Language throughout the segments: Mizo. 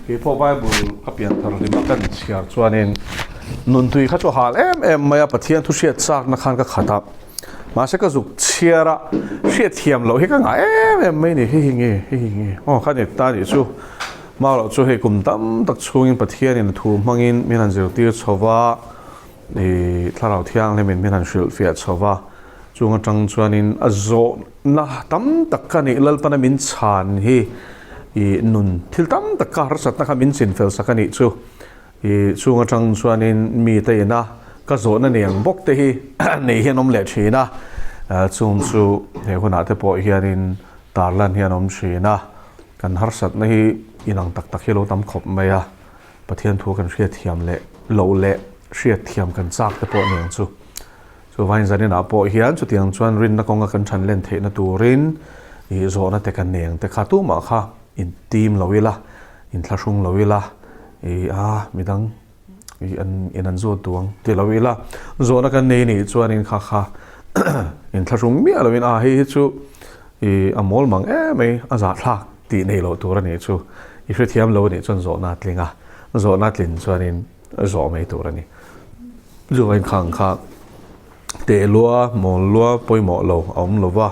Kei pawh Bible ka pian thar hlim a kan chhiar chuanin nuntui kha chu hal em em mai a, Pathian thu hriat chakna khan ka khat a, mahse ka zuk chhiar a, hriat thiam loh hi ka ngah em em mai ni, hei hi nge, hei hi nge, aw kha ni ta nih chu, mau loh chu hei kum tam tak chhungin Pathianin a thu hmangin min han zirtir chho va, ih Thlarau Thianghlimin min han hrilhfiah chho va, chung atang chuanin a zawhna tam tak ka nih Lalpana min chhan hi ih nun thil tam tak ka harsatna kha min chinfel sak a nih chu ih chung atang chuanin mite ina ka zawhna nei ang bawk te hi nei hian awm leh thin a, chung chu he hunah te pawh hianin tarlan hian awm thin a, kan harsatna hi inang tak tak hi lo tam khawp mai a. Pathian thu kan hriatthiam leh loh leh hriatthiam kan chak te pawh niang chu. Chuvain zaninah pawh hian chutiang chuan rinna kawnga kan than len theihna turin ih zawhna te kan nei ang te kha tumah kha in tim lo ila, in thlahrung lo ila, ih a midang ih an in an zawt duh ang ti lo ila, zawhna kan nei nih chuanin kha kha in thlahrung miah loin a hei hi chu I a mawl mang em mai, a zahthlak tih nei loh tur a nih chu. I hrethiam lo nih chuan zawhna a tling a, zawhna tlin chuanin zawh mai tur a ni. Chu inkhang kha teh lua, mawl lua pawimawh lo a awm lo va,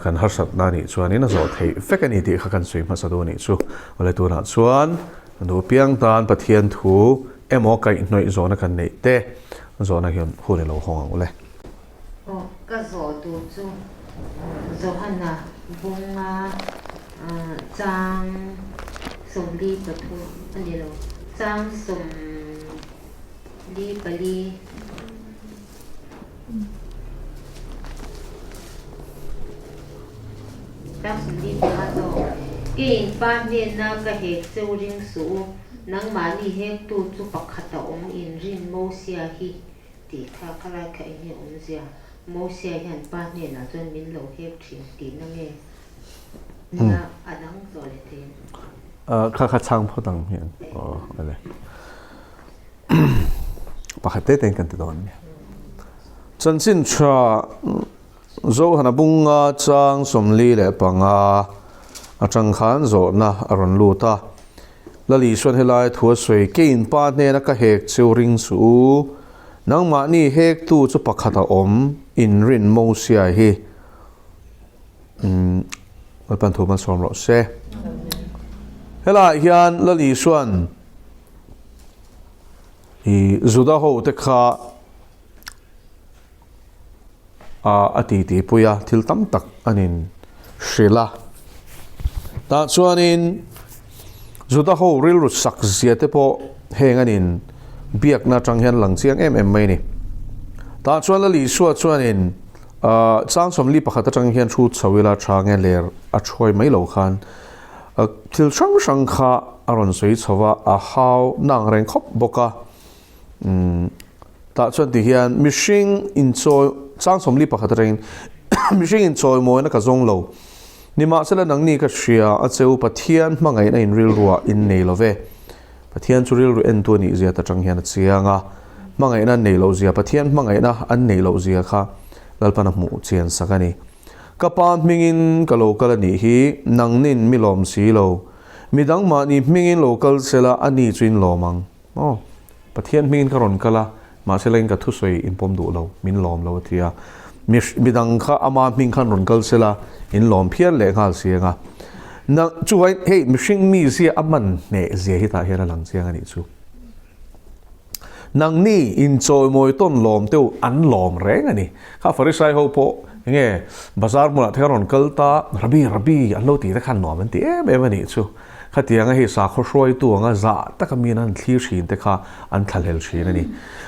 kan harsatna nih chuanin a zawh theih vek a ni tih kha kan sawi hmasa duh a nih chu. Awle tunah chuan nu piang tan Pathian thu emaw kaihhnawih zawhna kan neih te zawhna hian hun i lo hawng ang ule. Aw, ka zawh duh chu Johana bunga chang 43 a ni lo, chang 44. Chang 45 zawk, Keiin pa hnena ka hek cheu ring suh u, nangmahni hektu chu pakhat a awm inrin Mosia hi. Tih kha ka lai kha eng nge awmzia? Mosia hian pa hnenah chuan min lo hek thin tihna nge na a dang zawh leh thei ang? Kha kha chhang phawt ang hian aw ale pakhat te te in kan ti dawn nia. Chanchin tha Zohana bunga chang 45 atang khan zawhna a rawn lut a. Lali chuan helai thu a sawi, Keiin pa hnena ka hek cheu ring suh u, nangmahni hektu chu pakhat a awm, inrin Mosia hi. Umm, Lalpan thu hmansawm rawh se. Helaiah hian Lali chuan i Juda ho te kha a ti ti pui a, thil tam tak an in hrilh a. Tah chuanin Juda ho rilru sak zia te pawh heng an in biakna atang hian lang chiang em em mai a ni. Tah chuan Lal Isua chuanin chang 41 atang hian thu chho ila tha nge ler a thuai mai lo khan thil hrang hrang kha a rawn sawi chho va, a hau nang reng khawp bawk a. Umm tah chuan ti hian mihring inchawi chang 41 atangin mihring inchawimawina ka zawng lo nimahsela nangni ka hria a cheu Pathian hmangaihna in rilruah in nei lo ve Pathian chu rilru entu a nih zia ta tang hian a chiang a hmangaihna an nei loh zia Pathian hmangaihna an nei loh zia kha Lalpan a hmuh chian sak a ni ka pa hmingin ka lo kal a nih hi nangnin mi lawm si lo midang mahni hmingin lo kal sela a ni chu in lawm ang. Aw, Pathian hmingin ka rawn kal a, mahse lengin ka thusawi in pawm duh lo, min lawm lo a ti a. Mi midang kha ama hming khan rawn kal sela, in lawm phian leh nghal si ang a. Na, chuvain hei mihring mi zia a man hneh zia hi tah hian a lang chiang a nih chu. Nangni inchawimawi tawn lawm te u an lawm reng a ni. Kha Farisai ho pawh enge bazar hmunah te khan rawn kal ta, Rabbi, Rabbi an lo tih te khan nuam an ti em em a nih chu. Khatianga hei sakhaw hruaitu anga zah taka miin an thlir thin te kha an thlahlel thin a ni.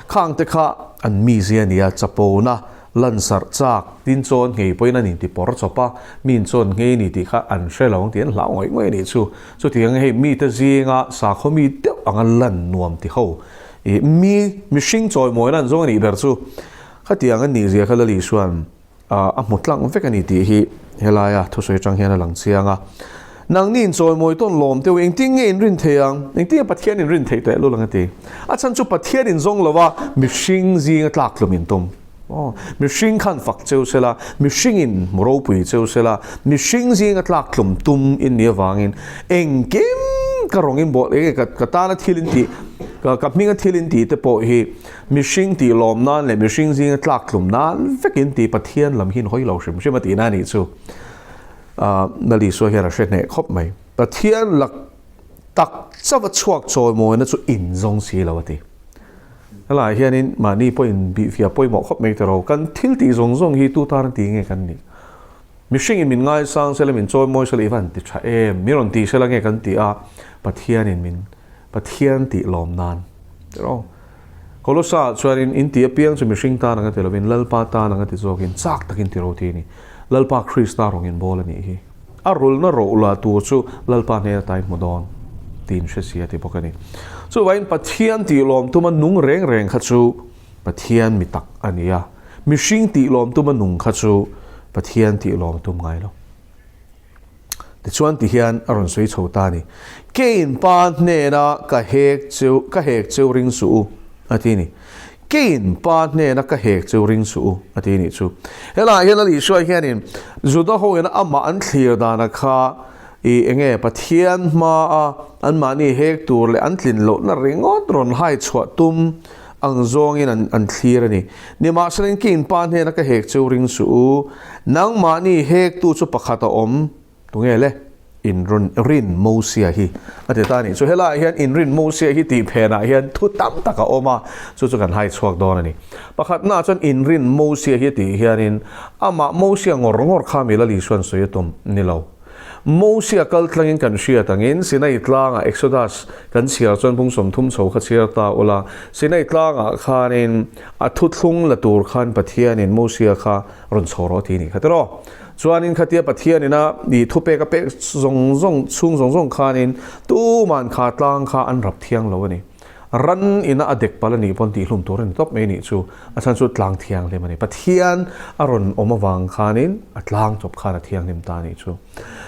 Khang te kha an mizia a ni a, chapona, lansarh chak, tin chawn nghei pawhin an inti pawr chawp a, miin chawn nghei ni tih kha an hre lo ang tih an hlau ngawih ngawih a nih chu. Chutianga hei mite zinga sakhaw mi deuh anga lan nuam ti ho ih mi mihring chawimawina an zawng a nih ber chu. Khatiang an nihzia kha Lali chuan a hmu tlang vek a ni tih hi helaia thusawi atang hian a lang chiang a. Nangni in chawimawi tawn lawm teuh engtin nge in rin thei ang? Engtin nge Pathian in rin theih teh lul ang a ti. A chhan chu Pathian in zawng lova mihring zinga tlak tlum in tum. Aw, mihring khan fak cheu sela, mihring in hmu ropui cheu sela, mihring zinga tlak tlum tum in nih avangin engkim ka rawng in bawl enge ka tana thil in tih ka hminga thil in tih te pawh hi mihring tih lawm nan leh mihring zinga tlak tlum nan vek in tih Pathian lam hi in hawi lo hrim hrim a tihna a nih chu. Nali Isua hian a hre hneh khawp mai. Pathian lak tak chauh a chhuak chawimawina chu in zawng si lo a ti. Helaiah hianin mahni pawh in bihfiah pawimawh khawp mai tawh lo. Kan thil tih zawng zawng hi tu tan a ti nge kan nih? Mihringin min ngaisang sela, min chawimawi sela i va han ti tha em? Min rawn ti sela nge kan ti a, Pathianin min Pathian tih lawm nan tiraw? Kolosa ah chuanin in ti apiang chu mihring tan anga ti lovin Lalpa tan anga ti zawkin chak takin ti ro ti a ni. Lalpa Krista rawng in bawl a nih hi. A rulna rohla tur chu Lalpa hnena tai hmu dawn tiin hre si a ti bawk a ni. Chuvangin Pathian tih lawm tuma nung reng reng kha chu Pathian mi tak a ni a, mihring tih lawm tuma nung kha chu Pathian tih lawm tum ngai lo. Tichuan ti hian a rawn sawi chho ta a ni, Kein pa hnena ka hek cheu, ka hek cheu ring suh u, a ti a ni. Kein pa hnena ka hek cheu ring suh u, a ti a nih chu. Helaiah hian Lal Isua hianin Juda hoin amah an thlir dana kha i enge Pathian hmaa anmahni hek tur leh an tlin lohna ringawt rawn hai chhuah tum ang zawngin an an thlir a ni. Nimahselain Kein pa hnena ka hek cheu ring suh u, nangmahni hektu chu pakhat a awm, tunge le? Inrun rin Mosia hi a ti ta a nih chu. Helaiah hian inrin Mosia hi tih phenah hian thu tam tak a awm a, chu chu kan hai chhuak dawn a ni. Pakhatnaah chuan inrin Mosia hi tih hianin amah Mosia ngawr ngawr kha mi Lal Isuan sawi a tum ni lo. Mosia kal tlangin kan hriat angin Sinai tlangah Exodus kan chhiar chuan bung 30 chho kha chhiar ta ula, Sinai tlangah khanin a thuthlung la tur khan Pathianin Mosia kha rawn chho rawh ti a nih kha tiraw. Chuanin khatia Pathianin a ih thupek a pek zawng zawng chhung zawng zawng khanin tuman kha tlang kha an rap thiang lo a ni. Ran ina a dek palh a nih pawn tihhlum tur a ni tawp mai a nih chu. A chhan chu tlang thianghlim a ni. Pathian a rawn awm avang khanin a tlang chawp khan a thianghlim ta a nih chu.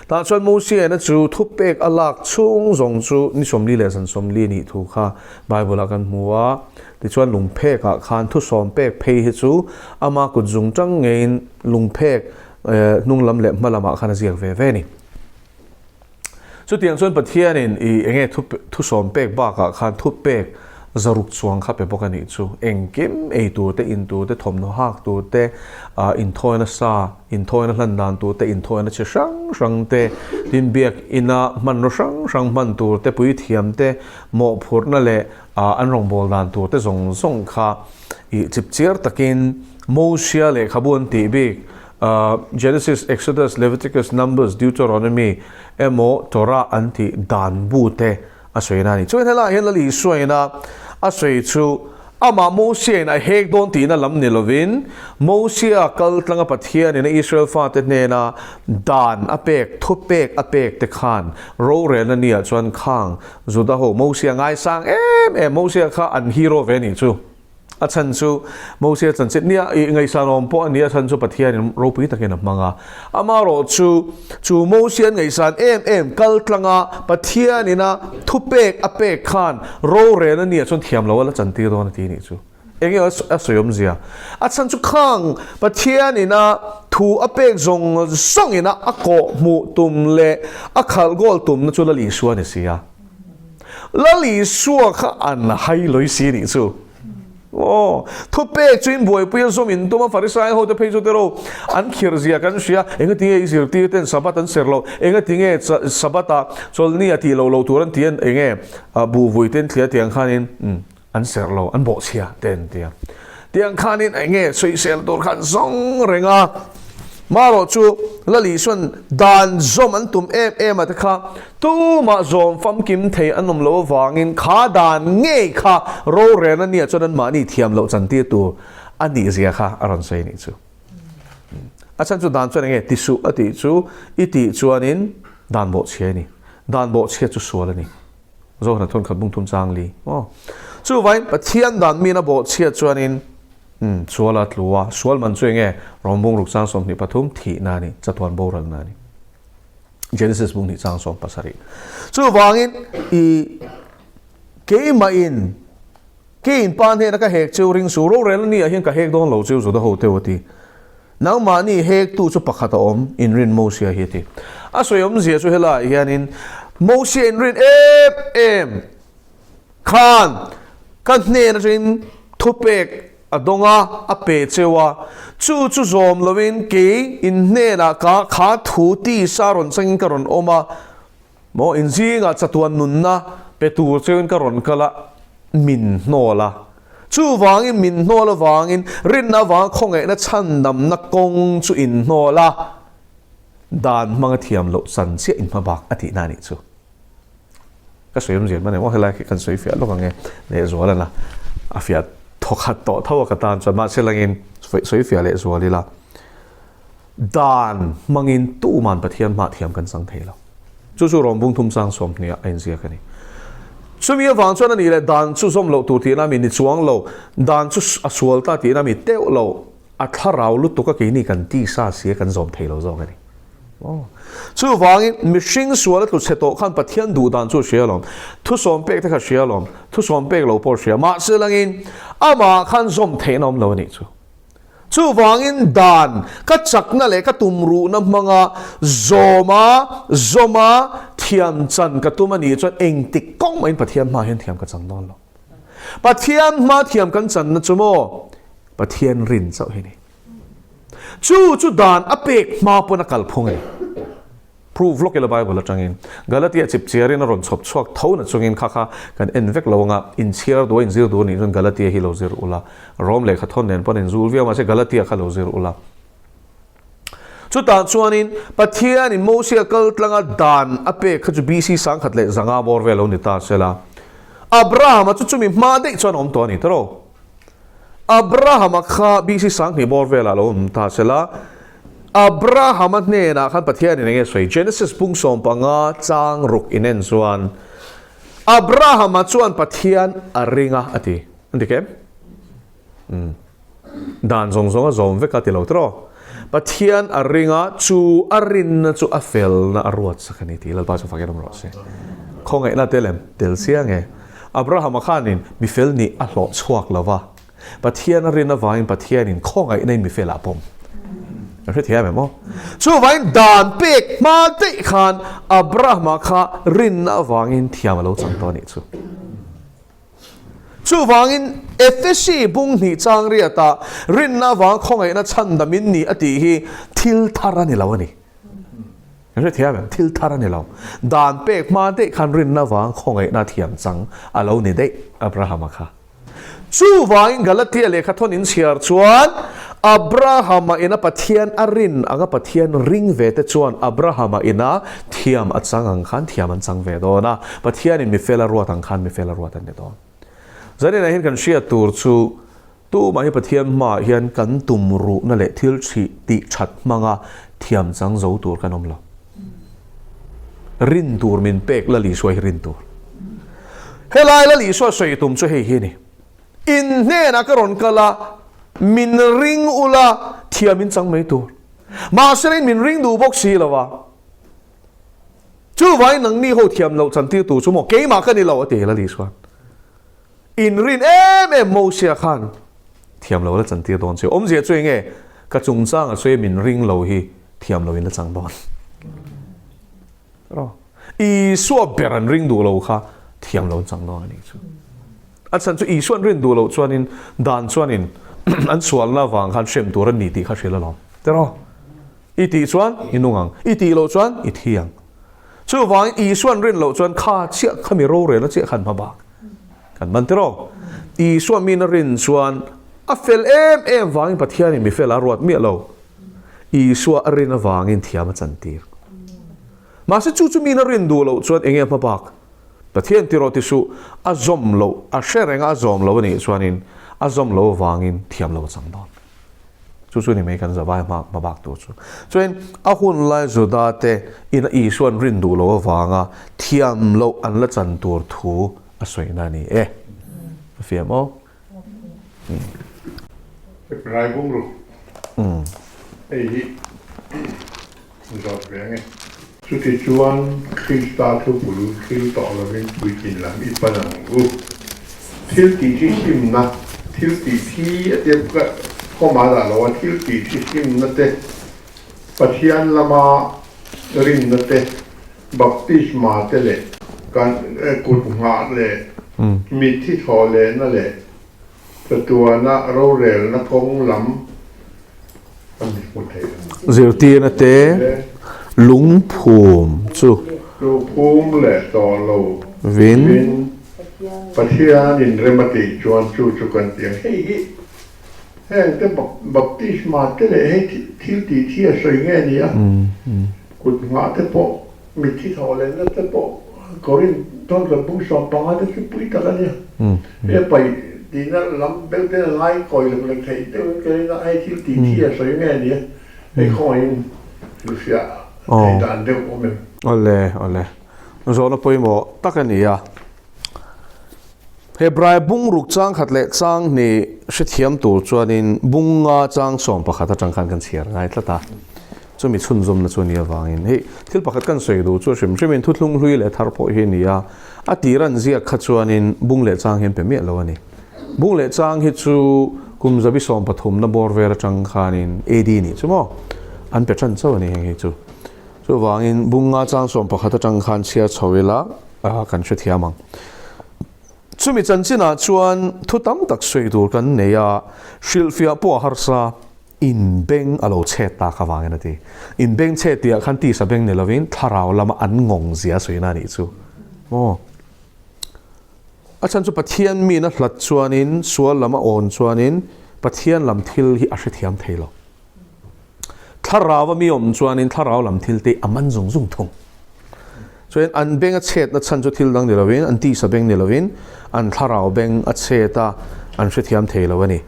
Tah chuan Mosiaina chu thupek a lak chhung zawng chu ni 40 leh zan 40 nih thu kha Bible ah kan hmu a. Tichuan lungphek ah khan thusawm pek phei hi chu ama kut zung tang ngeiin lungphek hnung lam leh hma lamah khan a ziak ve ve a ni. Chutiang chuan Pathianin i enge thusawm pek bakah khan thupek zaruk chuang kha pe bawk a nih chu. Engkim ei tur te, in tur te, thawmhnaw hak tur te, inthawina sa, inthawina hlan dan tur te, inthawina chi hrang hrang te, tin biak ina hmanraw hrang hrang hman tur te, puithiam te, mawhphurhna leh an rawngbâwl dan tur te zawng zawng kha i chipchiar takin Mosia lehkhabu an tih bik Genesis, Exodus, Leviticus, Numbers, Deuteronomy emaw Torah an tih dan bu te a sawi na a ni. Chuan helaiah hian Lal Isuaina a sawi chu amah Mosiain a hek dawn tihna lam ni lovin Mosia kal tlanga Pathianin a Israel fate hnena dan a pek, thupek a pek te khan rorelna niah chuan khang Juda ho Mosia ngaisang em em, Mosia kha an hero ve nih chu. A chhan chu Mosia chanchin nia i ngaihsan awm pawh a ni, a chhan chu Pathianin ropui takin a hmang a. Amaherawh chu, chu Mosia an ngaihsan em em kal tlanga Pathianina thupek a pek khan rorel a nia chuan thiam lo a la chantir dawn a ti nih chu. Eng nge a sawi awmzia? A chhan chu khang Pathianina thu a pek zawng zawngina a kawh hmuh tum leh a khalh goal tumna chu Lal Isua a ni si a. Lal Isua kha an hai lawih si nih chu. Aw, thupek chu in buaipui a zawm in tum a, Farisai ho te phei chu tero an khirh zia kan hria, enga tinge i zirtir ten Sabbath an ser lo, enga tinge Sabbath ah chawlhni a tih loh loh tur an ti an enge buhvui ten thlia tiang khanin an ser lo, an bawhchhia te an ti a. Tiang khanin enge sawisel tur khan zawng reng a. Marawh chu Lal Isuan dan zawm an tum em em a te kha tumah zawm famkim thei an awm lo avangin kha dan ngei kha rorel a nia chuan anmahni thiam loh chantir tur a nih zia kha a rawn sawi a nih chu. A chhan chu dan chuan enge ti suh a tih chu i tih chuanin dan bawhchhia a ni. Dan bawhchhia chu sual a ni. Zohna thun khat bung thum chang li aw. Chuvain Pathian dan min a bawhchhiat chuanin umm sual a tlu a, sual man chu enge Rom bung ruk chang 23 thihna a ni, chatuan boralna a ni. Genesis bung hnih chang 17. Chuvangin i keimahin keiin pa hnena ka hek cheu ring su rorel a ni ah hian ka hek dawn lo cheu Juda ho teu a ti. Nangmahni hektu chu pakhat a awm, inrin Mosia hi a ti. A sawi awmzia chu helaiah hianin. Mosia in rin em em khan ka hnen atangin thupek a dawng a, a pe cheu a. Chu chu zawm loin kei in hnenah ka kha thu tisa rawn changin ka rawn awm a, maw in zingah chatuan nunna pe tur cheuin ka rawn kal a, min hnawl a. Chuvangin min hnawl avangin rinna avanga khawngaihna chhandamna kawng chu in hnawl a. Dan hmanga thiam loh chan chiah in hmabak a tihna a nih chu. Ka sawi awmzia hman em aw helai khi kan sawi fiah lawk ang e lehzual a la a fiah thawkhat tawh tho a ka tan chuan mahse langin sawi fiah lehzual ila dan hmangin tuman Pathian hmah thiam kan chang thei lo. Chu chu rawn bung thum chang 20 a inziak a ni. Chumi avang chuan a nih leh dan chu zawm loh tur tihna mi ni chuang lo, dan chu a sual ta tihna mi teuh lo. A thlarau lutuk a keini kan tisa si a kan zawm thei lo zawk a ni. Aw. Chuvangin mihring sual a tlu chhe tawh khan Pathian duh dan chu a hria alawm. Thusawm pek te kha hria alawm. Thusawm pek lo pawh a hria. Mahse langin amah khan zawm theihna awm lo a nih chu. Chuvangin dan ka chakna leh ka tumruhna hmanga zawma zawma thiam chan ka tum a nih chuan engtik kawng mahin Pathian hma hian thiam ka chang dawn lo. Pathian hma thiam kan channa chu maw Pathian rin chauh hi ni. Chu chu dan a pek hma pawn a kal phung a ni. Prove lawk ila Bible atangin. Galatia chip chiarin a rawn chhawp chhuak tho na chungin kha kha kan en vek lo anga inchhiar duh a inzir duh anih chuan Galatia hi lo zir ula. Rom lehkha thawn nen pawn inzul viau mahse Galatia kha lo zir ula. Chutah chuanin Pathianin Mosia kal tlanga dan a pek kha chu BC 1500 bawr vel lo ni ta sela. Abrahama chu chumi hma daih chuan a awm tawh a ni tawh lo. Abrahama kha BC 2000 bawr velah lo awm ta sela. Abrahama hnenah khan Pathianin eng nge sawi? Genesis pung 15 chang ruk inen chuan Abrahama chuan Pathian a ring a a ti. An ti kem? Umm. Dan zawng zawng a zawm vek a ti lo tawh. Pathian a ring a, chu a rinna chu a felna a ruat sak a ni tih Lalpa chu fakin awm rawh se. Khawngaihna te lem tel chiang e. Abrahama khanin mi fel nih a hlawh chhuak lo va, Pathian a rin avangin Pathianin khawngaihna in mi fel ah pawm. Kan hrethiam em aw? Chuvangin dan pek hma daih khan Abrahama kha rinna avangin thiam a lo chang tawh a nih chu. Chuvangin, Efesi bung hnih chang riatah rinna avanga khawngaihna chhandam in ni a tih hi thil thar a ni lo a ni. Kan hrethiam em? Thil thar a ni lo. Dan pek hma daih khan rinna avanga khawngaihna thiam chang a lo ni daih Abrahama kha. Chuvangin Galatia lehkha thawn in chhiar chuan Abrahama ina Pathian a rin anga Pathian ring ve te chuan Abrahama ina thiam a chang ang khan thiam an chang ve dawn a, Pathianin mi fel a ruat ang khan mi fel a ruat an ni dawn. Zaninah hian kan hriat tur chu tumah hi Pathian hmaah hian kan tum ruhna leh thil thih tih that hmanga thiam chang zo tur kan awm lo. Rin tur min pek Lal Isua hi rin tur. Helai Lal Isua sawi tum chu hei hi a ni. In hnenah ka rawn kal a, min ring ula thiam in chang mai tur. Mahse min ring duh bawk si lo a. Chuvangin nangni ho thiam loh chantir tur chu maw keimah ka ni lo a ti Lal Isuan. In rin em em Mosia khan thiam lo la chantir dawn che. Awmzia chu enge ka chungchang a sawi min ring lo hi thiam lo in la chang dawn. Isua ber an ring duh lo kha thiam lo an chang dawn a nih chu. A chhan chu Isua an rin duh loh chuanin dan chuanin an sualna avang khan hrem tur an ni tih kha hrilh alawm. Tiraw? I tih chuan i nung ang, i tih loh chuan i thi ang. Chuvangin Isua an rin loh chuan kha chiah kha mi rorelna chiah khan hma bak kan man tiraw? Isua min a rin chuan a fel em em vangin Pathianin mi fel a ruat miah lo. Isua a rin avangin thiam a chantir. Mahse chu chu min a rin duh loh chuan enge hma bak? Pathian tiraw ti suh, a zawm loh, a hre reng a, a zawm lo a nih chuanin a zawm lo avangin thiam lo a chang dawn. Chu chu ni mai kan zavai hma hma bak tur chu. Chuan a hun lai Juda te ina Isua an rin duh loh avanga thiam loh an la chan tur thu a sawina a ni e. A fiam aw. Rai bung ru. Hei hi zawt ve ange. Chuti chuan Krista thu bul thil tawh lovin puitlin lam i pan ang u. Thil tih thi hlimna, thil tih thi a tia ka kawmah dah lo a, thil tih thi hlimna te, Pathian lama rinna te. Baptisma te leh kan kut nghah leh mitthi thaw lehna leh chatuana rorelna kawng lam a ni hmu thei ang. Zirtirna te lungphum chu. Lungphum leh tawh lo vin Pathianin rem a tih chuan chu chu kan ti ang. Hei hi heng te baptisma te leh hei thil tih thi a sawi nge ni a? Kut nghah te pawh, mitthi thawh lehna te pawh Korin tawngkhat bung 15 te chu pui tak a nia. He paih tihna lam deuh ten a ngai kawi lek lek theih deuhin ka rin a, hei thil tih thi a sawi nge nia, hei khawngaihin hrilhfiah theih dan deuh awm em? Awle, awle. Zawhna pawimawh tak a ni a. Hebrai bung ruk chang khat leh chang hnih hrethiam tur chuanin bung nga chang 11 atang khan kan chhiar ngai tlat a. Chumi chhunzawmna chu a nih avangin hei thil pakhat kan sawi duh chu hrim hrimin thuthlung hlui leh thar pawh hi a ni a, a tir an ziak kha chuanin bung leh chang hi an pe miah lo a ni. Bung leh chang hi chu kum zabi sawmpathumna bawr vel atang khanin AD nih chu maw an pe tan chauh a ni heng hi chu. Chuvangin bung nga chang 11 atang khan chhiar chho ila kan hrethiam ang. Chumi chanchinah chuan thu tam tak sawi tur kan nei a, hrilhfiah pawh a harsa. In beng a lo chhet tak avangin a ti. In beng chhet tihah khan tisa beng ni lovin thlarau lama an ngawng zia sawi na a nih chu. Maw? A chhan chu Pathian min a hlat chuanin, sual lam a awn chuanin Pathian lam thil hi a hrethiam thei lo. Thlarau a mi awm chuanin thlarau lam thil te a man zung zung thung. Chuan an beng a chhetna chhan chu thil dang ni lovin, an tisa beng ni lovin, an thlarau beng a chhet a, an hrethiam thei lo a ni.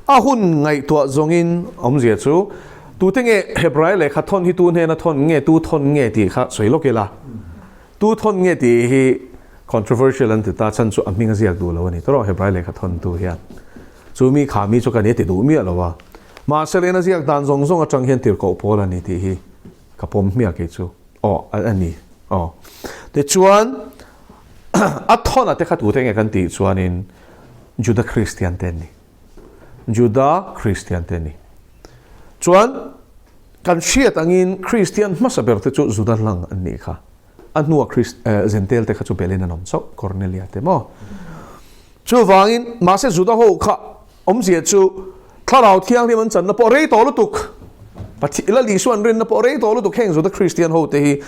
A hun ngaihtuah zawngin awmzia chu, tute nge Hebrai lehkha thawn hi tu hnena thawn nge, tu thawn nge tih kha sawi lawk ila. Tu thawn nge tih hi controversial an ti ta, chhan chu a hming a ziak duh lo a ni tawrh Hebrai lehkha thawn tu hian. Chu mi kha mi chu ka ni a ti duh miah lo a. Mahse lehna ziak dan zawng zawng atang hian tirhkoh pawl a ni tih hi ka pawm hmiah kei chu. Aw, a ni. Aw. Tichuan, a thawn a te kha tute nge kan tih chuanin Juda Kristian te an ni. Juda Kristian te an ni. Chuan, kan hriat angin Kristian hmasa ber te chu Juda hlang an nih kha. A hnua Krist, Zentel te kha chu belin an awm chauh, Cornelia te maw. Chuvangin, mahse Juda ho kha awmzia chu Thlarau Thianghlim an channa pawh rei tawh lutuk, Pathian Lal Isua an rinna pawh rei tawh lutuk heng Juda Kristian ho te hi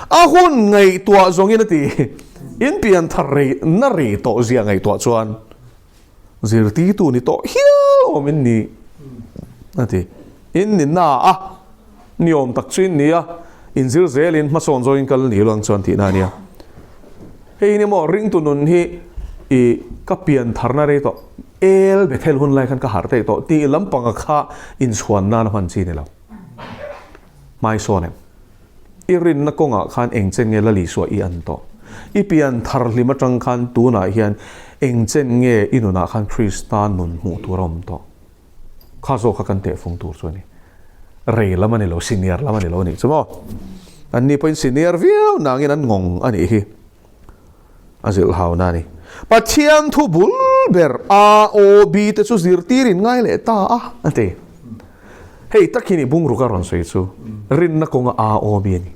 a hun ngaihtuah zawngin a ti. In pian thar rei na rei tawh zia ngaihtuah chuan zirtirtu ni tawh hial awm in ni a ti. In ni na a, ni awm tak chu in ni a, inzir zelin hmasawn zawngin kal ni lo ang chuan tihna a nia. Hei ni maw ringtu nun hi i ka pian tharna rei tawh El Bethel hun lai khan ka harh daih tawh tih lampanga kha inchhuan nana hman chi ni lo. Hmaisawn em? I rinna kawngah khan eng chen nge Lal Isua i an tawh? I pian thar hlim atang khan tunah hian eng chen nge i nunah khan Krista nun hmuh tur a awm tawh? Kha zawk kha kan tehfung tur chu a ni. Rei lam a ni lo, senior lam a ni lo a nih chu maw? Anni pawhin senior viau nangin an ngawng a nih hi. A zilh hauna a ni. Pathian thu bul ber A, O, B te chu zirtir in ngai leh ta a, a ti. Hei tak hi ni bungruk a rawn sawi chu. Rinna kawnga A, O, B a ni.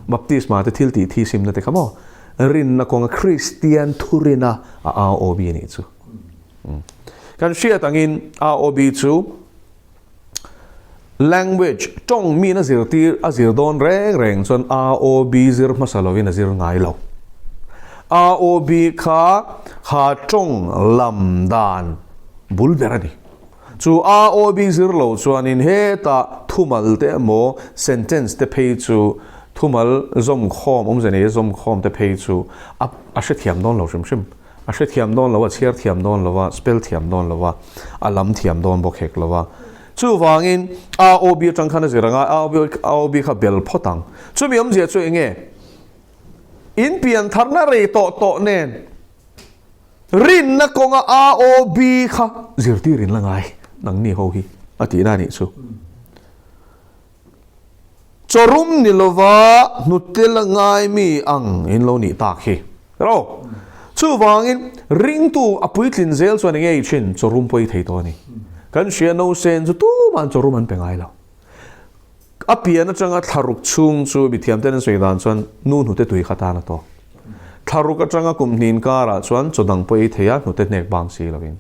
Baptisma te thil tih thi simna te kha maw? Rinna kawnga Kristian thurina a A, O, B a nih chu. Kan hriat angin AOB chu language, tawng miin a zirtir a zir dawn reng reng chuan AOB zir hmasa lovin a zir ngai lo. AOB kha kha tawng lam dan bul ber a ni. Chu AOB zir lo chuanin hetah thumal te emaw sentence te phei chu thumal zawmkhawm awmze nei zawmkhawm te phei chu a hrethiam dawn lo hrim hrim. A hre thiam dawn lo, a chhiar thiam dawn lo a, spell thiam dawn lo a, a lam thiam dawn bawk hek lo a. Chuvangin AOB atang khan a zir anga, AOB kha bel phawt ang. Chumi awmzia chu eng nge? In pian tharna rei tawh tawh nen rinna kawnga AOB kha zirtir in la ngai nangni ho hi a tihna a nih chu. Chawrum ni lova hnute la ngai mi ang in lo nih tak hi. Ro. Chuvangin ringtu a puitlin zel chuan enge i thin chawrum pawh i thei tawh a ni. Kan hria no sen chu tuman chawrum an pe ngai lo. A pian atanga thlaruk chhung chu mithiamten an sawi dan chuan nu hnute tui kha tan a tawk. Thlaruk atanga kum hnin karah chuan chaw dang pawh ei thei a, hnute hnek bang si lovin.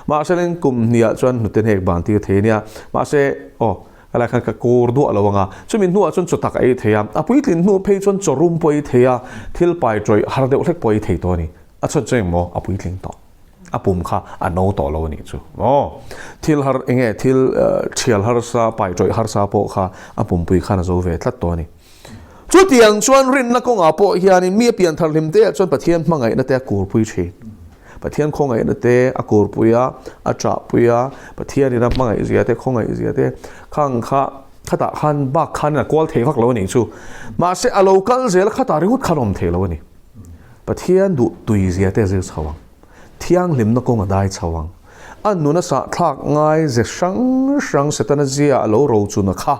Mahse kum hniah chuan hnute hnek bang tir thei a nia. Mahse, aw, ka lai khan ka kawr duah lo ang a. Chumi hnuah chuan chaw tak a ei thei a, a puitlin hnu phei chuan chaw rum pawh ei thei a, thil pai tawih har deuh hlek pawh ei thei tawh a ni. A chhan chu engmaw a puitling tawh. A pum kha a no tawh lo a nih chu. Aw, thil har enge thil thial harsa, pai tawih harsa pawh kha a pumpui khan a zo ve tlat tawh a ni. Chutiang chuan rinna kawngah pawh hianin mi a pian thar hlim te ah chuan Pathian hmangaihna te a kurpui thin. Pathian khawngaihna te a kurpui a, a ṭahpui a, Pathianin a hmangaih zia te, khawngaih zia te khang kha khatah khan bak khan a kual thei vak lo a nih chu. Mahse a lo kal zel a khatah ringawt khan a awm thei lo a ni. Pathian duh tui zia te a zir chho ang. Thianghlimna kawng a dai chho ang. A nuna sahthlak ngai ze hrang hrang Setana zia a lo rochuna kha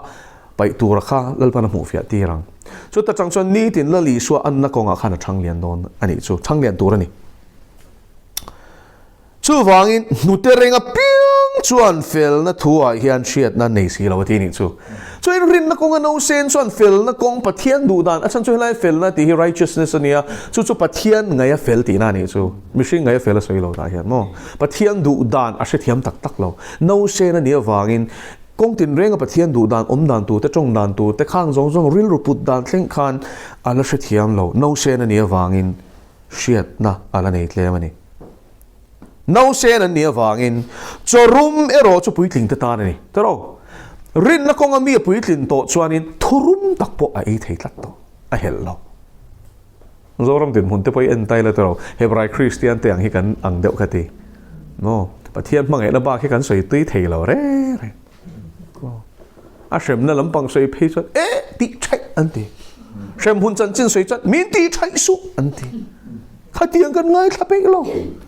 paih tura kha Lalpan a hmuhfiah tir ang. Chuta chang chuan nitin Lal Isua anna kawngah khan a chhang lian dawn a nih chu, chhang lian tur a ni. Chuvangin hnute reng apiang chuan felna thuah hian hriatna nei si lo a ti nih chu. Chuan rinna kawnga nausen chuan felna kawng Pathian duh dan a chhan chu helai felna tih hi righteousness a nia, chu chu Pathian ngaih a fel tihna a nih chu. Mihring ngaih a fel a sawi lo tah hian maw. Pathian duh dan a hrethiam tak tak lo. Nausen a nih avangin Kawng tinrenga Pathian duh dan, awm dan tur te, tawng dan tur te, khang zawng zawng rilru put dan thleng khan a la hrethiam lo. Nausen a nih avangin hriatna a la nei tlem a ni. Nausen an nih avangin chawrum erawh chu puitling te tan a ni. Tiraw? Rinna kawnga mi a puitlin tawh chuanin thurum tak pawh a ei thei tlat tawh, a helh lo. Zoram dinhmun te pawh i en tai la tiraw, Hebrai Kristian te ang hi kan ang deuh ka ti. Maw? Pathian hmangaihna bak hi kan sawi tui thei lo reng reng. A hremna lampang sawi phei chuan e tih thaih an ti. Hrem hun chanchin sawi chuan min tih thaih suh an ti. Khatiang kan ngaithla peih lo.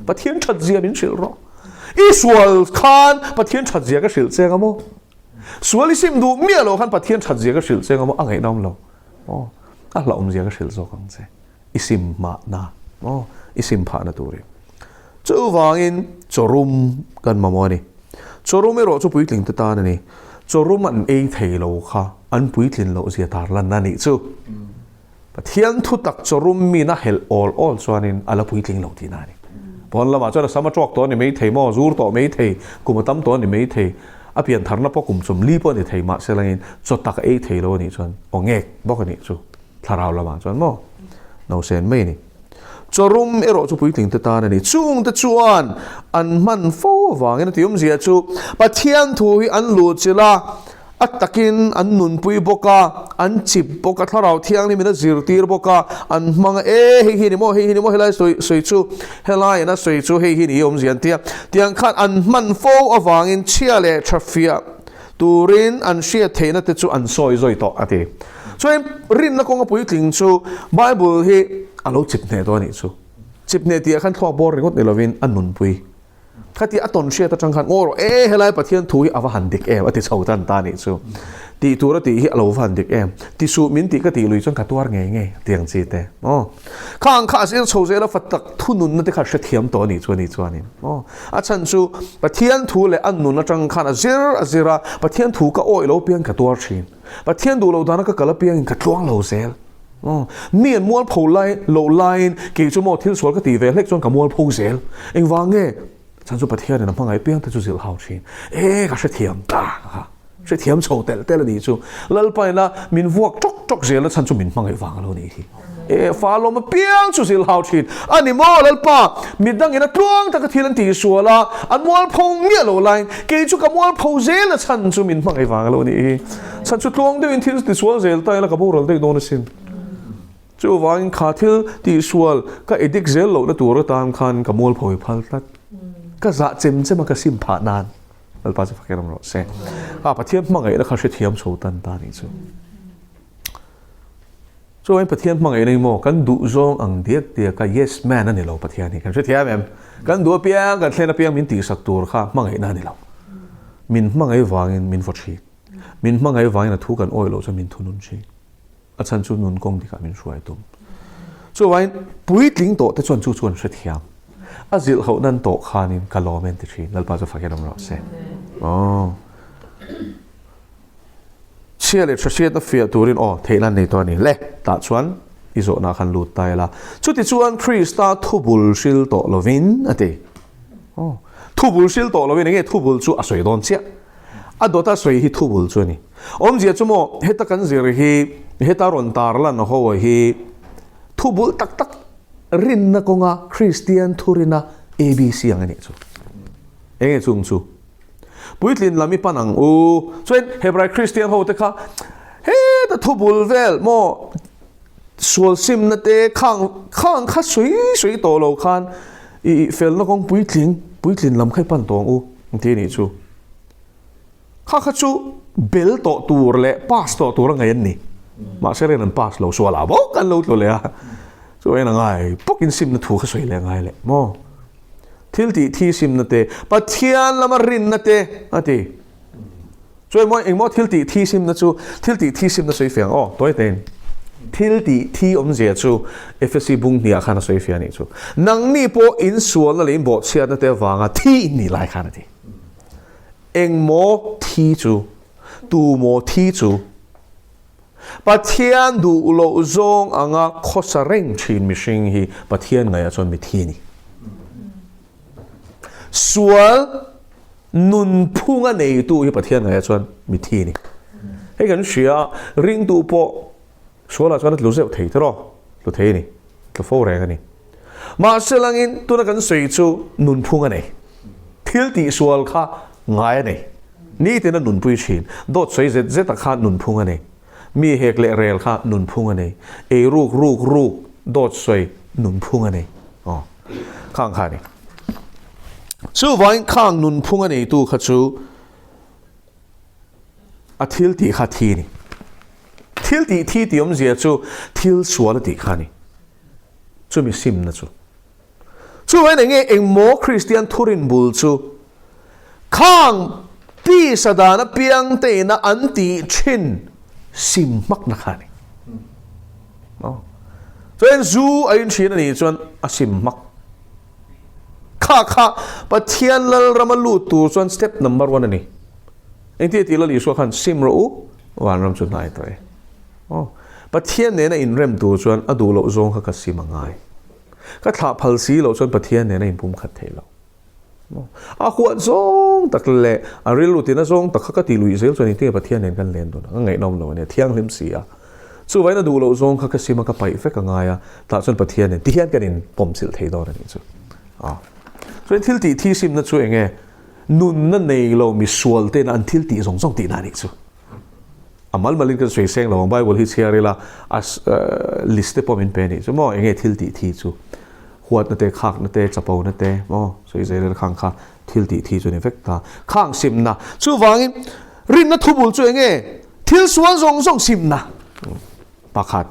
Pathian that zia min hrilh rawh. I sual khan Pathian that zia ka hrilh che ang a maw? Sual i sim duh miah lo khan Pathian that zia ka hrilh che ang a maw? A ngaihnawm lo. Aw, a hlauhawmzia ka hrilh zawk ang che. I sim hmahna, aw, i sim phahna turin. Chuvangin chawrum kan mamawh a ni. Chawrum erawh chu puitling te tan a ni. Chawrum an ei thei lo kha an puitlin loh zia tarlan a nih chu. Pathian thu tak chawrum min a helh awl awl chuanin a la puitling lo tihna a ni. Pawn lamah chuan a sam a tawk tawh a ni maithei maw, zur tawh maithei, kum a tam tawh a ni maithei. A pian tharna pawh kum chawmli pawh a ni thei mahse langin chaw tak a ei thei lo a nih chuan aw ngek bawk a nih chu thlarau lamah chuan maw nausen mai a ni. Chawrum erawh chu puitling te tan a ni. Chungte chuan an hman fo avangin a ti awmzia chu Pathian thu hi an luhchilh a, A takin an nunpui bawk a, an chip bawk a, Thlarau Thianghlimin a zirtir bawk a, an hmang a, E, hei hi ni maw, hei hi ni maw, helai sawi sawi chu, helaiin a sawi chu hei hi ni awmzia an ti a. Tiang khan an hman fo avangin chhia leh tha fiah turin an hriat theihna te chu an sawi zawi tawh a ti. Chuan rinna kawnga puitling chu Bible hi a lo chip hneh tawh a nih chu. Chip hneh tih ah khan thluak bawr ringawt ni lovin a nunpui. Khati a tawn hriat atang khan, Aw rawh e, helai Pathian thu hi a va han dik em a ti chho tan ta nih chu. Tih tur a tih hi a lo va han dik em. Ti suh min tih ka tih lui chuan ka tuar ngei ngei tiang chi te. Aw. Kha ang kha a zir chho zel a fa tak thu nunna te kha hrethiam tawh a nih chu a nih chuanin. Aw. A chhan chu Pathian thu leh a nun atang khan a zir a zir a, Pathian thu ka awih lo piang ka tuar thin. Pathian duh lo dana ka kal apiangin ka tluang lo zel. Aw, mi an mualpho lai loh laiin kei chu maw thil sual ka tih ve hlek chuan ka mualpho zel. Engvang nge? Chhan chu Pathianin a hmangaih piang te chu zilh hau thin. E, ka hrethiam ta kha. Hrethiam chho telh telh a nih chu. Lalpaina min vuak tawk tawk zel a chhan chu min hmangaih vang a lo nih hi. E, fa lawm apiang chu zilh hau thin. A ni maw Lalpa, midangin a tluang taka thil an tih sual a, an mualpho miah lo laiin kei chu ka mualpho zel a chhan chu min hmangaih vang a lo nih hi. Chhan chu tluang deuhin thil tisual zel ta ila ka boral daih dawn asin. Chuvangin kha thil tihsual ka edik zel lohna tur atan khan ka mualphawi phal tlat. Ka zah chem chem a ka sim phah nan. Lalpa chu fakin awm rawh se. A Pathian hmangaihna kha hrethiam chho tan ta nih chu. Chuvangin Pathian hmangaihna hi maw kan duh zawng ang diak diak a yes man a ni lo Pathian hi kan hrethiam em? Kan duh apiang kan thlen apiang min tihsak tur kha hmangaihna a ni lo. Min hmangaih vangin min vaw thin. Min hmangaih vangin a thu kan awih loh chuan min thunun thin. A chhan chu nun kawng dikah min hruai tum. Chuvangin puitling tawh te chuan chu chu an hrethiam. A zilh hoh nan tawh khanin ka lawm e an ti thin. Lalpa chu fakin awm rawh se. Aw. Chhia leh tha hriatna fiah turin aw theihna an nei tawh a ni. Le, tah chuan i zawhna khan lut ta ila. Chutichuan Krista thubul hril tawh lovin a ti. Aw, thubul hril tawh lovin enge thubul chu a sawi dawn chiah. A dawta sawi hi thubul chu a ni. Awmzia chu maw heta kan zir hi heta rawn tarlan ho hi thubul tak tak rinna kawnga Kristian thurina ABC ang a nih chu. Enge chung chu? Puitlin lam i pan ang u. Chuan Hebrai Kristian ho te kha heta thubul vel maw sual simna te khang khang kha sui sui tawh lo khan i felna kawng puitling puitlin lam kha i pan tawh ang u ang ti a nih chu. Kha kha chu bel tawh tur leh pass tawh tur a ngaih an ni. Mahse rian an pass lo sual ah bawk an lo tlu leh a. Chu en a ngai bawkin simna thu kha sawi leh a ngai leh maw. Thil tih thi simna te, Pathian lama rinna te a ti. Chu engmaw engmaw thil tih thi simna chu thil tih thi simna sawi fiah ang aw tawi tein. Thil tih thi awmzia chu Efesi bung hniah khan a sawi fiah a nih chu. Nangni pawh insualna leh inbawhchhiatna te avanga thi in nih lai khan a ti. Engmaw thi chu? Tumaw thi chu? Pathian duh loh zawng anga khawsa reng thin mihring hi Pathian ngaihah chuan mithi a ni. Sual nunphunga neitu hi Pathian ngaihah chuan mithi a ni. Hei kan hria a, ringtu pawh sualah chuan a tlu zeuh thei tiraw? Tlu thei a ni, tlu fo reng a ni. Mahse langin tuna kan sawi chu nunphung a nei. Thil tihsual kha ngai a nei. Nitin a nunpui thin. Dawt sawi zet zet a kha nunphung a nei. Mi hek leh rel kha nunphung a nei. Ei ruk ruk ruk dawt sawi nunphung a nei. Aw. Khang kha a ni. Chuvangin khang nunphung a neitu kha chu a thil tih kha thi a ni. Thil tih thi tih awmzia chu thil sual a tih kha a ni. Chumi simna chu. Chuvain eng nge engmaw Kristian thurin bul chu khang tisa dan apiang te ina an tih thin sim hmakna kha a ni. Chuan zu a in thin a nih chuan a sim hmak. Kha kha Pathian Lalrama lut tur chuan step number one a ni. Engtia tih Lal Isua khan sim rawh u, vanram chu hnai tawh e. Aw, Pathian nena inrem tur chuan a duh loh zawng kha ka sim a ngai. Ka thlah phal si loh chuan Pathian nena inpumkhat thei lo. A huat zawng tak leh a rilru tina zawng tak kha ka ti luih zel chuan engtinge Pathian nen kan len dun ang? A ngaihnawm lo a nia, thianghlim si a. Chuvangin a duh loh zawng kha ka sim a, ka paih vek a ngai a, tah chuan Pathian nen tihian kan inpawmchilh thei dawn a nih chu. Aw. Chuan thil tih thi simna chu enge? Nunna nei lo misual tena an thil tih zawng zawng tihna a nih chu. A mal malin kan sawi seng lo ang, Bible hi chhiar ila a list te pawh min pe a nih chu maw, enge thil tih thi chu, huatna te, khakna te, chapona te maw, sawi zel ila khang kha thil tih thi chu a ni vek ta. Khang simna, chuvangin rinna thubul chu enge thil sual zawng zawng simna pakhat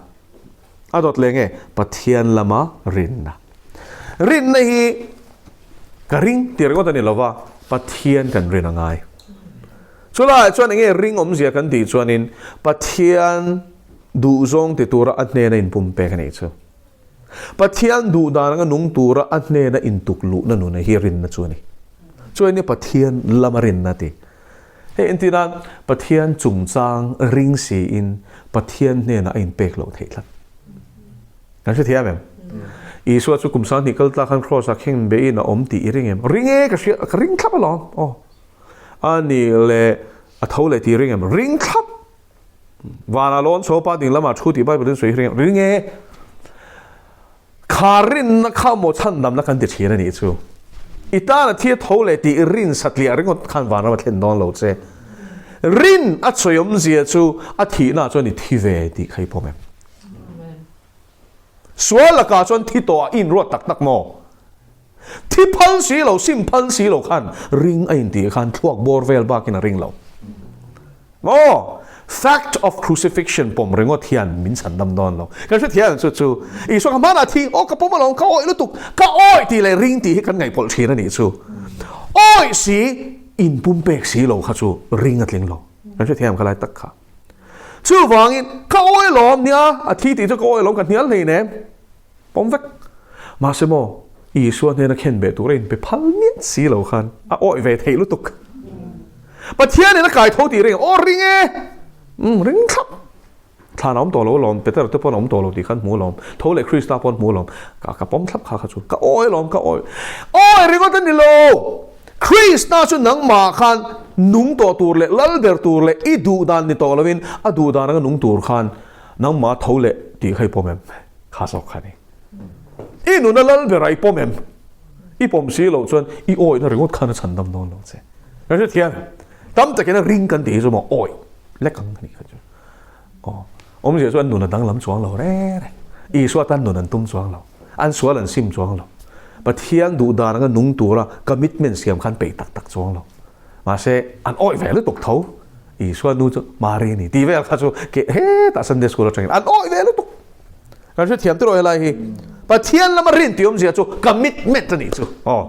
a dawt leh nge Pathian lama rinna. Rinna hi ka ring tih ringawt a ni lova, Pathian kan rin a ngai. Chulaiah chuan enge ring awmzia kan tih chuanin Pathian duhzawng ti tura a hnena inpumpek a nih chu. Pathian duh dan anga nung tura a hnena intuk luhna nuna hi rinna chu a ni. Chuan enge Pathian lama rinna ti? Hei entir nan Pathian chungchang ring siin Pathian hnenah a inpek loh theih tlat. Kan hre thiam em? Isua chu kum 2000 kal tlak khan Kraws ah kheng bein a awm tih i ring em? Ring e, ka hria, ka ring thlap alawm. Aw. A nih leh a tho leh tih ring em? Ring thlap! Vanah lawn chho pa ding lamah thu tih Bible in sawi hi ring em? Ring e! Kha rinna kha maw chhandamna kan ti thin a nih chu. I tan a thi a tho leh tih rin satliah ringawt khan vanram a thlen dawn lo che. Rin a sawi awmzia chu a thihna chuan i thi ve tih kha i pawm em? Sual lakah chuan thi tawh a inruat tak tak maw? Thi phal si lo, sim phal si lo khan ring a intih khan thluak bawr vel bakin a ring lo. Maw? Fact of crucifixion pawm ringawt hian min chhan dam dawn lo. Kan hrethiam ang chu chu. Isua kha hmanah thi, aw ka pawm alawm, ka awih lutuk, ka awih tih leh ring tih hi kan ngaihpawlh thin a nih chu. Awih si, inpumpek si lo kha chu ring a tling lo. Kan hrethiam kha lai tak kha. Chuvangin, ka awih alawm nia, a thi tih chu ka awih alawm, ka hnial hleinem. Pawm vek. Mahse maw, Isua hnena khen beh tura inpe phal miah si lo khan a awih ve theih lutuk. Pathianin a kai tho tih ring, aw ring e! Umm ring thlap. Thlan a awm tawh lo alawm, Peter te pawn a awm tawh lo tih khan hmu alawm, tho leh Krista pawn hmu alawm. Ka ka pawm thlap kha kha chu ka awi alawm, ka awi. Awi ringawt a ni lo! Krista chu nangmah khan nung tawh tur leh lal ber tur leh i duh dan ni tawh lovin a duh dan anga nung tur khan nangmah tho leh tih kha i pawm em? Kha zawk kha a ni. I nuna lal berah i pawm em? I pawm si loh chuan i awihna ringawt khan a chhandam dawn lo che. Kan hrethiam tam takin a ring kan tih hi chu maw awi lek ang a nih kha chu. Aw, awmzia chu an nun a danglam chuang lo reng reng. Isua tan nun an tum chuang lo. An sual an sim chuang lo. Pathian duh dan anga nung tura commitment siam khan peih tak tak chuang lo. Mahse, an awih ve lutuk tho. Isua nu chu Mari a ni tih vel kha chu ke hetah Sunday school atangin an awih ve lutuk. Kan hrethiam tiraw helai hi. Pathian lama rin tih awmzia chu commitment a nih chu. Aw.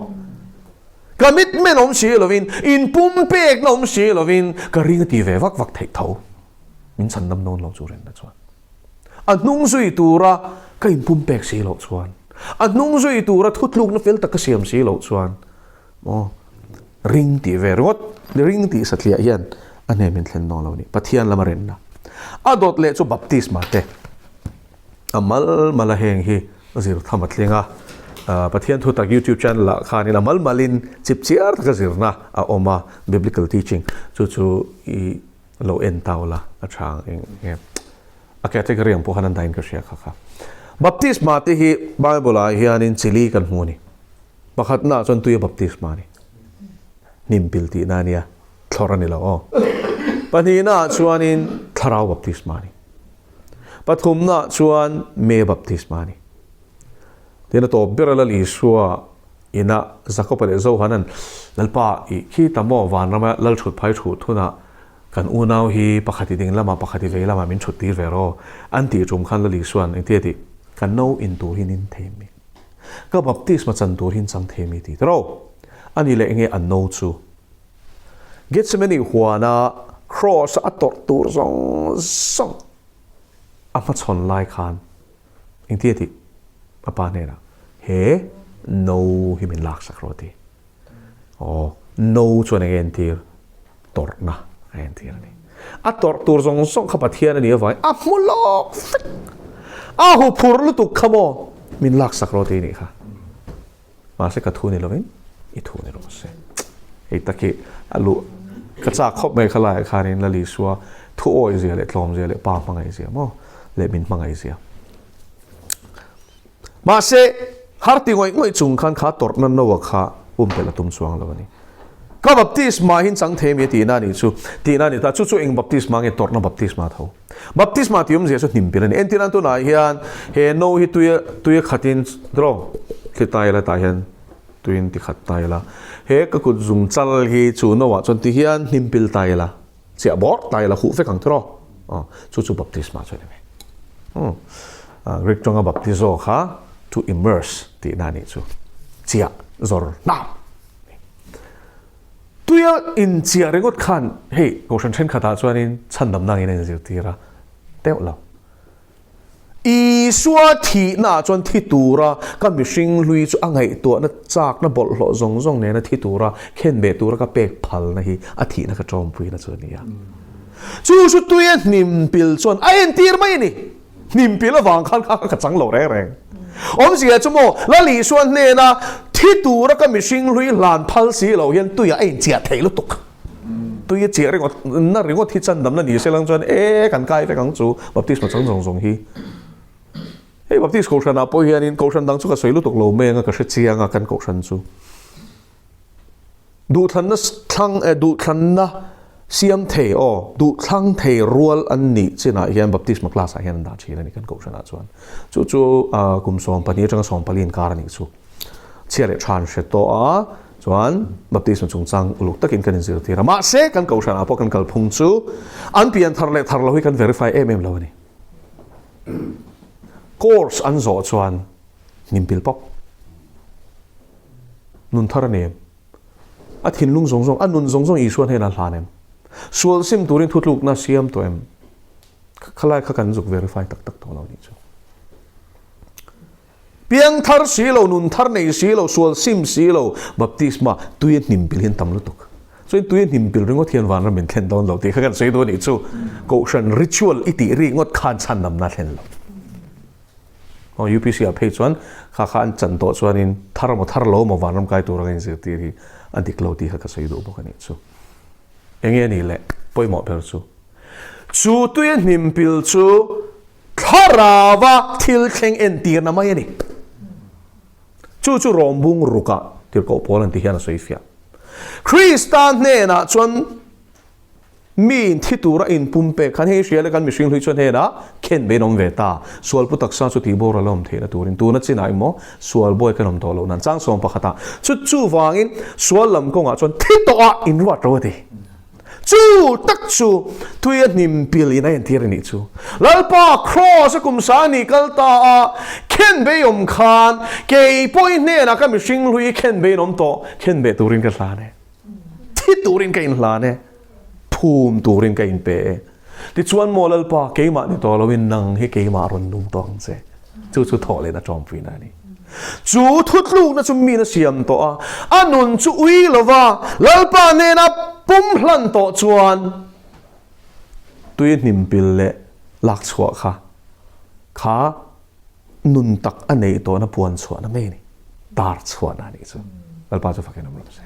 Commitment awm si lovin, inpumpekna awm si lovin ka ring a ti ve vak vak theih tho. Min chhandam dawn lo chu rinna chuan. A hnung zui tura ka inpumpek si loh chuan, a hnung zui tura thutlukna fel tak ka siam si loh chuan, maw, ring tih ve ringawt, ring tih satliah hian a hnen min thlen dawn lo a ni. Pathian lama rinna. A dawt leh chu baptisma te. A mal mal a heng hi zir tham a tling a. Pathian thutak YouTube channel ah khanin a mal malin chip chiar taka zirna a awm a, biblical teaching. Chu chu i lo en tau la a tha ang eng nge a category ang pawh khan an dahin ka hria kha kha. Baptisma te hi Bible ah hianin chili kan hmu a ni. Pakhatna ah chuan tuia baptisma a ni. Hnim pil tihna a nia, thlawrh a ni lo aw. Pahnihna ah chuanin thlarau baptisma a ni. Pathumna ah chuan me baptisma a ni. Tin a tawp ber a Lal Isua ina Jakoba leh Johanan Lalpa i khi ta maw vanrama Lal thut phai thuh thunah kan unau hi pakhat i ding lamah pakhat i vei lamah min thut tir ve rawh an tih tum khan Lal Isua'n engtia tih ka no in tur hi nin thei mi ka baptisma chan tur hi in chang thei mi ti tiraw ani leh enge a no chu Gethsemane huana Kraws a tawrh tur zawng zawng a hmachhawn lai khan Engtia tih? A pa hnenah, He no hi min laksak rawh a ti. Aw, no chuan eng entir? Tawrhna a entir a ni. A tawrh tur zawng zawng kha Pathian a nih avangin a hmu lawk vek. A huphurh lutuk kha maw? Min laksak rawh ti nih kha. Mahse ka thu ni lovin i thu ni rawh se. Hei tak hi a luh ka chak khawp mai kha laiah khanin Lal Isua thu awih zia leh tlawm zia leh pa hmangaih zia maw leh min hmangaih zia. Mahse har ti ngawih ngawih chung khan kha tawrhna Noah kha pumpelh a tum chuang lo a ni. Ka baptisma hi chang thei mi a tihna a nih chu tihna a ni ta. Chu chu eng baptisma nge tawrhna baptisma tho. Baptisma tih awmzia chu hnim pil a ni. Entir nan tunah hian he no hi tui tui a khatin draw thli ta ila tah hian tuiin ti khat ta ila he ka kut zum chal hi chu no ah chuan ti hian hnim pil ta ila chiah bawr ta ila huh vek ang tiraw aw chu chu baptisma chu a ni mai. Umm Greek tawnga baptizo kha to immerse tihna a nih chu chiah zawr hnam. Tuia inchiah ringawt khan hei kohhran thenkhatah chuanin chhandamna angin a inzirtir a teuh lo. Isua thihnaah chuan thi tura ka mihring hlui chu a ngaihtuahna chakna bawlhhlawh zawng zawng nena thi tura khenbeh tura ka pek phalna hi a thihna ka tawmpuina chu a ni a. Chu chu tuia hnim pil chuan a entir mai a ni. Hnim pil avang khan kha ka chang lo reng reng. Awmzia chu maw, Lal Isua hnena thi tura ka mihring hlui hlan phal si lo hian tuiah a inchiah thei lutuk. Tui a chiah ringawt, na ringawt hi chandamna ni se lang chuan e kan kai vek ang chu baptisma chang zawng zawng hi. Hei Baptist kohhranah pawh hianin kohhran dang chu ka sawi lutuk lo mai anga ka hre chiang a kan kohhran chu. Duhthlanna thlang eh duhthlanna siam thei aw duhthlang thei rual an nih chinah hian baptisma class ah hian an dah thin a ni kan kohhranah chuan. Chu chu kum 12 atanga 14 inkar a nih chu. Chhia leh tha an hre tawh a chuan baptisma chungchang uluk takin kan inzirtir a. Mahse kan kohhranah pawh kan kalphung chu an pian thar leh thar lo hi kan verify em em lo a ni. Course an zawh chuan hnim pil pawp. Nun thar a ni em? A thinlung zawng zawng, a nun zawng zawng Isua hnenah a hlan em? Sual sim turin thutlukna siam tawh em? Khalai kha kan zuk verify tak tak tawh lo nih chu. Piang thar si lo, nun thar nei si lo, sual sim si lo, baptisma tui a hnim pil hian tam lutuk. Chuan tui a hnim pil ringawt hian vanram min thlen dawn lo tih kha kan sawi duh a nih chu. Kohhran ritual i tih rik ngawt khan chhandamna a thlen lo. Aw UPC ah phei chuan kha kha an chan tawh chuanin thar emaw thar lo emaw vanram kai tur anga inzirtir hi a dik lo tih kha ka sawi duh bawk a nih chu. Enge a nih le pawimawh ber chu? Chu tui a hnim pil chu thlarauva thil thleng entirna mai a ni. Chu chu rawmbung rukah tirhkoh pawl an ti hian a sawi fiah. Krista hnenah chuan Mi in thi tura inpum pek khan hei hria le kan mihring hlui chuan hnenah khen bein awm ve ta. Sual pu taksa chu tih boral a awm theihna turin tuna chinah emaw sual bawi kan awm tawh loh nan chang sawm pakhatah chu chuvangin sual lam kawngah chuan thi tawhah in ruat ro a ti. Chu tak chu tui a hnim pil in a entir a nih chu. Lalpa Kraws a kum sa nih kal ta a khen bei awm khan kei pawh i hnenah ka mihring hlui khen bein awm tawh khen beh turin ka hlan e. Thi turin ka inhlan e, phum turin ka inpe e. Tichuan maw Lalpa, keimah ni tawh loin nang hi keimah rawn nung tawh ang che. Chu chu thawh lehna tawmpuina a ni. Chu thutlukna chu min a siam tawh a, a nun chu ui lova Lalpa hnena pum hlan tawh chuan tui hnimpil leh lak chhuah kha kha Nun tak a neih tawhna puan chhuahna mai a ni. Tar chhuahna a nih chu. Lalpa chu fakin awm rawh se.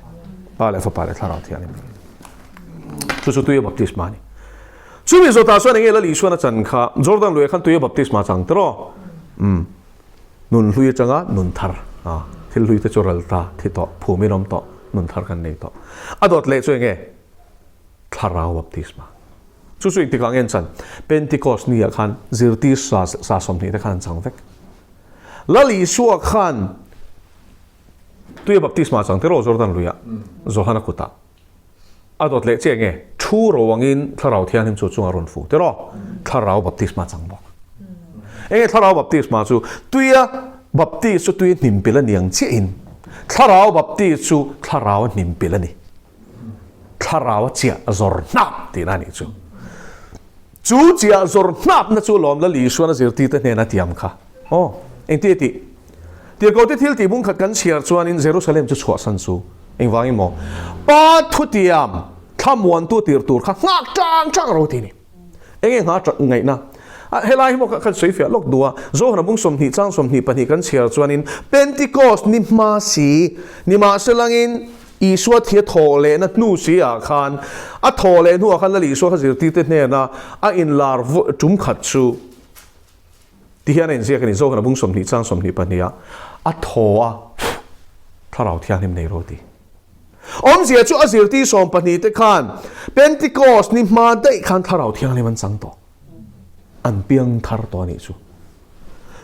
Pa leh Fapa leh Thlarau Thianghlim rawh. Chu chu tuia baptisma a ni. Chumi zawtah chuan enge Lal Isuan a chan kha Jordan luiah khan tuia baptisma chang tiraw? Umm. Nun hlui atanga nun thar. Ah, thil hlui te chu ral ta, thi tawh, phumin awm tawh, nun thar kan nei tawh. A dawt leh chu enge? Thlarau baptisma. Chu chu engtikah nge an chan? Pentecost ni ah khan zirtir sa sa 20 te khan an chang vek. Lal Isua khan tuia baptisma a chang tiraw Jordan luiah Johana kutah a dawt leh chiah nge? Thu ro angin Thlarau Thianghlim chu chunga rawn fu tiraw? Thlarau baptisma a chang bawk. Enge Thlarau baptisma chu? Tuia baptis chu tuia hnim pilh a ni ang chiahin Thlarau baptis chu Thlarau a hnim pilh a ni. Thlarau a chiah zawr hnap tihna a nih chu. Chu chiah zawr hnapna chu lawm Lal Isuan a zirtirte hnena tiam kha. Aw, engti a tih? Tirhkohte thil tih bung khat kan chhiar chuanin Jerusalem chu chhuahsan chu engvangin maw? Pa thutiam thlamuantu tir tur kha nghak tang tang ro ti ni. Enge nghah tang ngaihna? A, helai hi maw kan sawi fiah lawk duh a, Zohana bung 20 chang 22 kan chhiar chuanin Pentecost ni hma si, nimahselangin Isua thi a thawh lehna hnu si ah khan, a thawh leh hnuah khan Lal Isua kha zirtirte hnena a inlar tum khat chu ti hian a inziak a ni, Zohana bung 20 chang 22 ah a thaw a, Thlarau Thianghlim nei rawh ti. Awmzia chu a zirtir 12 te khan Pentecost ni hma daih khan Thlarau Thianghlim an chang tawh. An piang thar tawh a nih chu.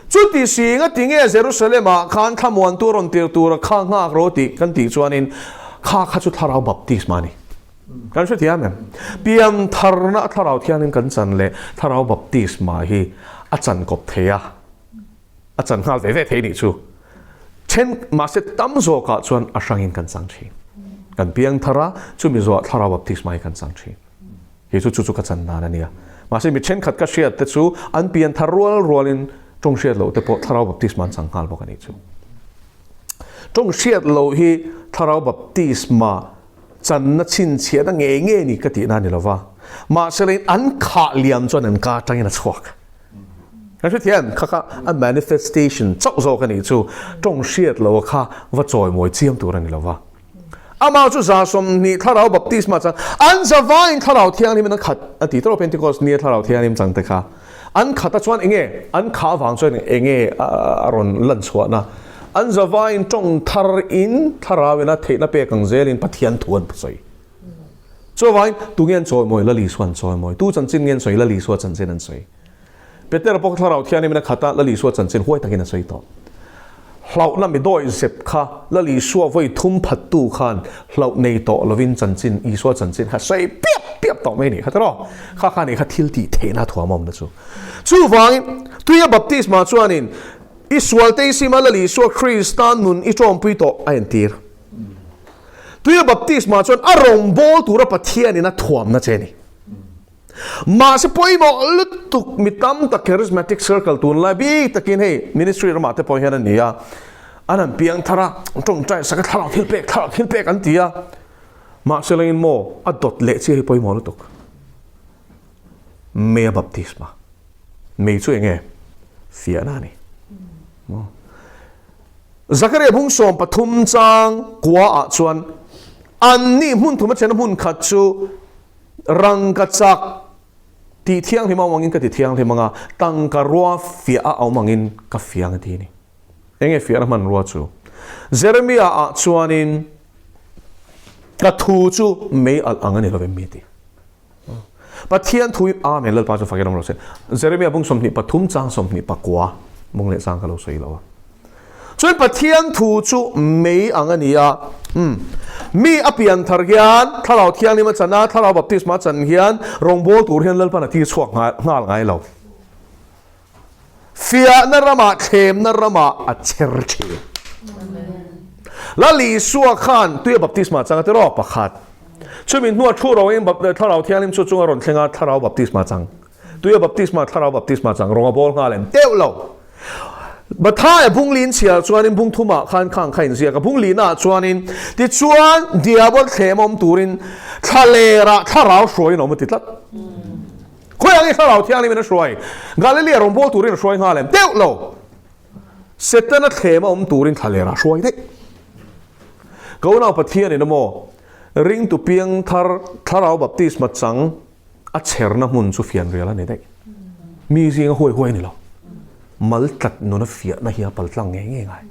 Chuti si nga ti nge Jerusalem ah khan thlamuantu rawn tir tura kha nghak rawh tih kan tih chuanin kha kha chu thlarau baptisma a ni. Kan hrethiam em? Pian tharna a thlarau thiangin kan chan leh thlarau baptisma hi a chan kawp thei a, a chan nghal ve ve thei nih chu. Then mahse tam zawkah chuan a hrangin kan chang thin. Kan piang thar a, chumi zawhah thlarau baptisma hi kan chang thin. Kei chu chu chu ka chan dan a nia. Mahse mi thenkhat ka hriat te chu an pian thar rual rualin tawng hriat loh te pawh thlarau baptisma an chang nghal bawk a nih chu. Tawng hriat loh hi thlarau baptisma channa chhinchhiahna ngei ngei ni ka tihna a ni lova. Mahse lein an khah liam chuan an ka atangin a chhuak. Kan hrethiam kha kha a manifestation chauh zawk a nih chu. Tawng hriat loh kha va chawimawi chiam tur a ni lova. Amah chu 20 thlarau baptisma chang an zavaiin thlarau thianghlim in an khat a ti tawh Pentecost nia thlarau thianghlim chang te kha an khat a chuan enge an khah avang chuan enge a rawn lan chhuahna an zavaiin tawng thar in thlarau in a theihna pek ang zelin Pathian thu an sawi chuvangin tunge an chawimawi Lal Isua an chawimawi tu chanchin nge an sawi Lal Isua chanchin an sawi. Petera pawh Thlarau Thianghlim in a khat a, Lal Isua chanchin huai takin a sawi tawh. Hlauhna mi dawi zep kha Lal Isua vawi thum phattu khan hlauh nei tawh lovin chanchin, Isua chanchin kha sawi piap piap tawh mai a nih kha tiraw? Kha kha nih kha thil tih theihna thuam a awmna chu. Chuvangin, tuia baptisma chuanin i sualte i sim a, Lal Isua Krista nun i tawmpui tawh a entir. Tuia baptisma chuan a rawngbâwl tura Pathianin a thuamna che a ni. Mahse pawimawh lutuk mi tam tak charismatic circle tunlai bik takin hei ministry ramah te pawh hian a ni a, an han piang thar a, tawngtai sak a thlarau thil pek thlarau thil pek an ti a. Mahse langin maw a dawt leh chiah hi pawimawh lutuk. Mei a baptisma. Mei chu enge? Fiahna a ni. Maw? Zakaria bung 13 chang kua ah chuan anni hmun thuma chena hmun khat chu rangkachak tih thianghlim a awm angin ka ti thianghlim anga tangka rua fiah a awm angin ka fiang a ti a ni. Enge fiahna hmanrua chu? Jeremia ah chuanin ka thu chu mei alh ang a ni lovem mi a ti. Pathian thu in Amen Lalpa chu fakin awm rawh se. Jeremia bung 23 chang 29 bung leh chang ka lo sawi lo a. Chuan Pathian thu chu mei ang a ni a. Um. Mi a pian thar hian Thlarau Thianghlim a chan a, Thlarau Baptisma a chan hian rawngbâwl tur hian Lalpan a tir chhuak nghal ngai lo. Fiahna ramah, thlemna ramah a cher thin. Lal Isua khan tuia baptisma chang a ti rawh pakhat. Chumi hnua thu ro in Thlarau Thianghlim chu chunga rawn thleng a, Thlarau baptisma chang. Tuia baptisma, Thlarau baptisma chang rawnga bawl nghal em teuh lo. Mathaia bung lin chhiar chuanin bung thumah khan khang kha inziak a, bung lina ah chuanin tichuan diabol thlem awm turin thlalerah thlarau hruaiin awm a ti tlat. Khawi ang i Thlarau Thianghlim in a hruai? Galilee rawn bawl turin a hruai nghal em? Deuh lo! Setana thlem a awm turin thlaler ah hruai daih. Ka unau Pathian in amaw ringtu piang thar Thlarau baptisma chang a chherna hmun chu fianrial a ni daih. Mi zinga huai huai a ni lo. Mal tlat nuna fiahna hi a pal tlang ngei ngei ngai.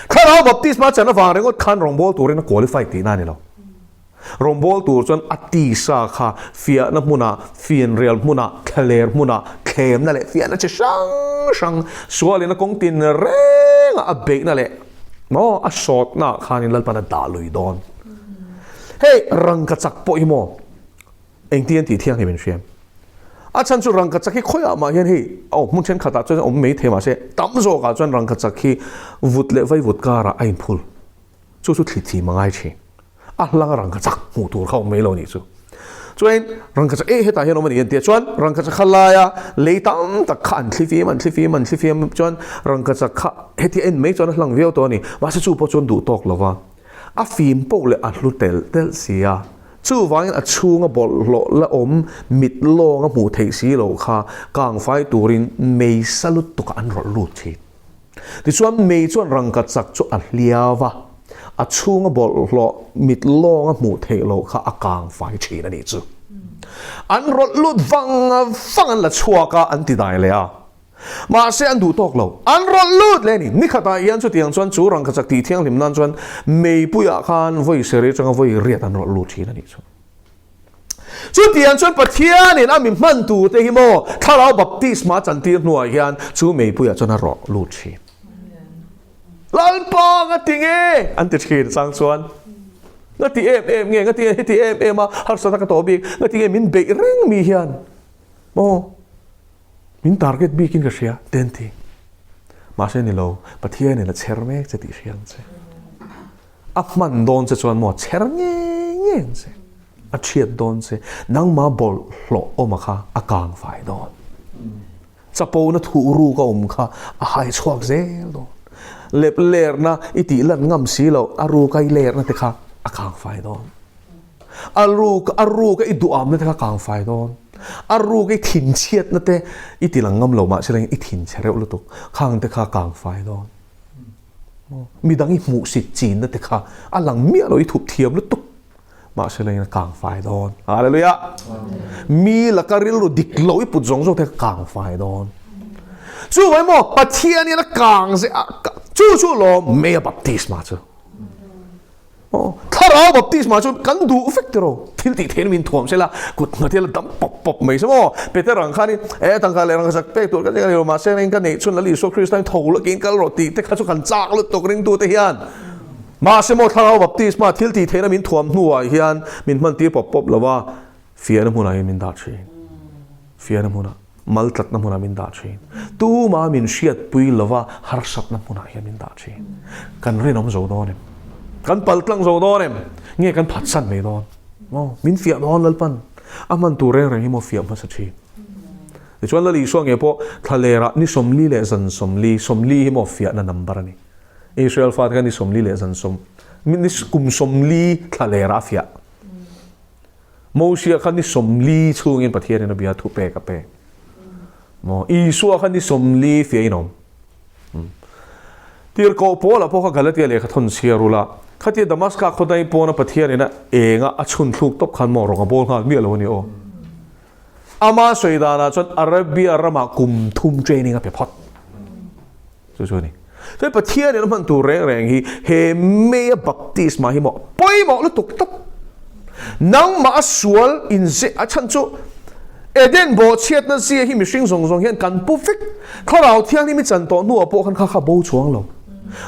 Thlarau baptisma chan avang ringawt khan rawngbâwl turin a qualify tihna a ni lo. Rawngbâwl tur chuan a tisa kha fiahna hmunah, fianrial hmunah, thlaler hmunah, thlemna leh fiahna chi hrang hrang, sualin a kawng tin renga a beihna leh maw a sawtnaah khanin Lalpan a dah lui dawn. Hei rangkachak pawh hi maw engtin an tih thiang hi min hriam. A chhan chu rangkachak hi khawiah mah hian hei aw hmun thenkhatah chuan awm mai thei mahse tam zawkah chuan rangkachak hi vut leh vaivut karah a inphul. Chu chu thli thim a ngai thin. A hlang a rangkachak hmuh tur kha awm mai lo nih chu. Chuan rangkachak e hetah hian awm a ni an tia chuan rangkachak kha laia lei tam tak kha an thli fim an thli fim an thli fim chuan rangkachak kha heti a en mai chuan a hlang viau tawh a ni. Mahse chu pawh chuan duh tawk lo va, a fim poh leh a hlu telh telh si a. Chuvangin a chhunga bawlhhlawh la awm mit lawnga hmuh theih si loh kha kangfai turin mei sa lutukah an rawlh lut thin. Tichuan mei chuan rangkachak chu a hliau va, a chhunga bawlhhlawh mit lawnga hmuh theih loh kha a kang fai thin a nih chu. An rawlh lut vang vang an la chhuak a, an ti dai leh a. Mahse an duh tawk lo, an rawlh lut leh a ni. Ni khatah hian chutiang chuan chu rangkachak tih thianghlim nan chuan meipuiah khan vawi seri atanga vawi riat an rawlh lut thin a nih chu. Chutiang chuan Pathianin a mi hman turte hi maw Thlarau baptisma a chantir hnuah hian chu meipuiah chuan a rawh lut thin. Lalpa nga ti nge? An ti thin chang chuan nga ti em em nge, nga ti nge heti em em a harsatna ka tawh bik, nga ti nge min beih reng mi hian maw min target bikin ka hria te an ti. Mahse ni lo, Pathianin a chher mek che tih hria ang che. A hman dawn che chuan maw chher ngei ngei ang che, a thiat dawn che, nangma bawlhhlawh awma kha a kang fai dawn. Chapona thuh ruk a awm kha a hai chhuak zel dawn. Lep lerna i tih lan ngam si loh a ruka i lerna te kha a kang fai dawn. A ruk a ruka i duhamna te kha a kang fai dawn. A ruka i thinchhiatna te i ti lang ngam lo mahse i thinchhe reuh lutuk khang te kha a kang fai dawn. Midang i hmuhsit chinna te kha a lang miah lo i thup thiam lutuk. Mahse lengin a kang fai dawn. Hallelujah. Mi laka rilru dik lo i put zawng zawng te kha kang fai dawn. Chu vai maw Pathian hian a kang ze chu chu lawm mei a baptisma chu. Thlarau baptisma chu kan duh vek tiraw? Thil tih theihna min thuam sela, kut hna te la dam pawp pawp mai se maw? Peter ang khanin, E tangka leh rangkachak pek tur ka ti a ni lo, mahse eng ka neih chhun Lal Isua Krista in tho lakin kal rawh tih te kha chu kan chak lutuk ringtute hian. Mahse maw thlarau baptisma thil tih theihna min thuam hnuah hian min hman tir pawp pawp lo va, fiahna hmunah hian min dah thin. Fiahna hmunah. Mal tlatna hmunah min dah thin. Tuma min hriatpui lova harsatna hmunah hian min dah thin. Kan rinawm zo dawn em? Kan pal tlang zo dawn em? Nge kan phatsan mai dawn? Maw? Min fiah dawn Lalpan. A hman tur reng reng hi maw fiah hmasa thin. Tichuan Lal Isua nge pawh thlalerah ni 40 leh zan 40, 40 hi maw fiahna number a ni. Israel fate kha ni 40 leh zan sawm. Ni kum 40 thla lerah a fiah. Mosia kha ni 40 chhungin Pathianin a bia thu pek a pe. Maw? Isua kha ni 40 fiahin a awm. Tirhkoh Paula pawh kha Galatia lehkha thawn chhiar ula, khatia Damaska khawdai pawna Pathianin a enga a chhun thluk tawp khan maw rawng a bawl nghal miah lo a ni aw. Ama sawi danah chuan Arabia ramah kum thum training a pe phawt. Chu chu a ni. Chuan Pathianin a hman tur reng reng hi he Meia baptisma hi maw pawimawh lutuk tawp. Nangmah a sual inzeh a chhan chu Eden bawhchhiatna zia hi mihring zawng zawng hian kan pu vek. Thlarau Thianghlim i chan tawh hnuah pawh khan kha kha bo chuang lo.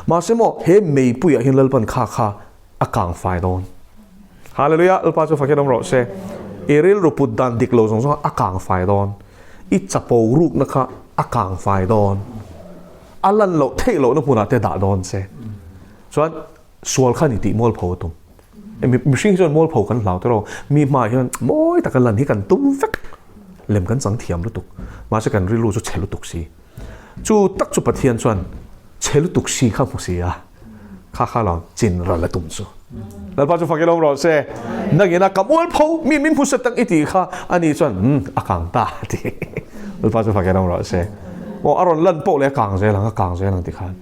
Mahse maw he meipuiah hian Lalpan kha kha a kang fai dawn. Hallelujah! Lalpa chu fakin awm rawh se. I rilru put dan dik lo zawng zawng a kang fai dawn. I chapo rukna kha a kang fai dawn. A lan loh theih lohna hmunah te dah dawn che. Chuan sual kha ni tih mualpho a tum. Mihring hi chuan mualpho kan hlau tawh lo. Mi hmaah hian mawi taka lan hi kan tum vek. Lem kan chang thiam lutuk. Mahse kan rilru chu chhe lutuk si. Chu tak chu Pathian chuan chhe lutuk si kha hmu si a, kha kha lo chin ral a tum chu. Lalpa chu fak i lawm rawh se. Nangin a ka mualpho mi min hmu set ang i tih kha ani chuan umm a kang ta a ti. Lalpa chu fak i lawm rawh se. Aw a rawn lan poh leh a kang zel ang a kang zel ang ti khan.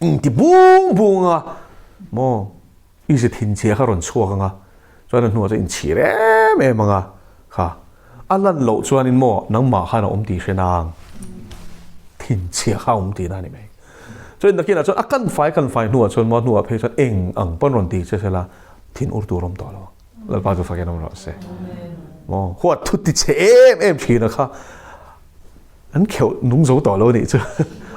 Umm ti bung bung a maw i ze thin chhia kha rawn chhuak ang a chuan a hnuah chuan inchhir em em ang a kha a lan loh chuanin maw nangmah khan a awm tih hre nang thin chhia kha a awm tihna a ni mai chuan nakinah chuan a kan fai kan fai hnuah chuan maw a hnuah phei chuan eng ang pawn rawn ti che sela thin ur tur awm tawh lo ang Lalpa chu fakin awm rawh se maw huat thut ti chhe em em thin a kha. An kheuh nung zo tawh lo a nih chu.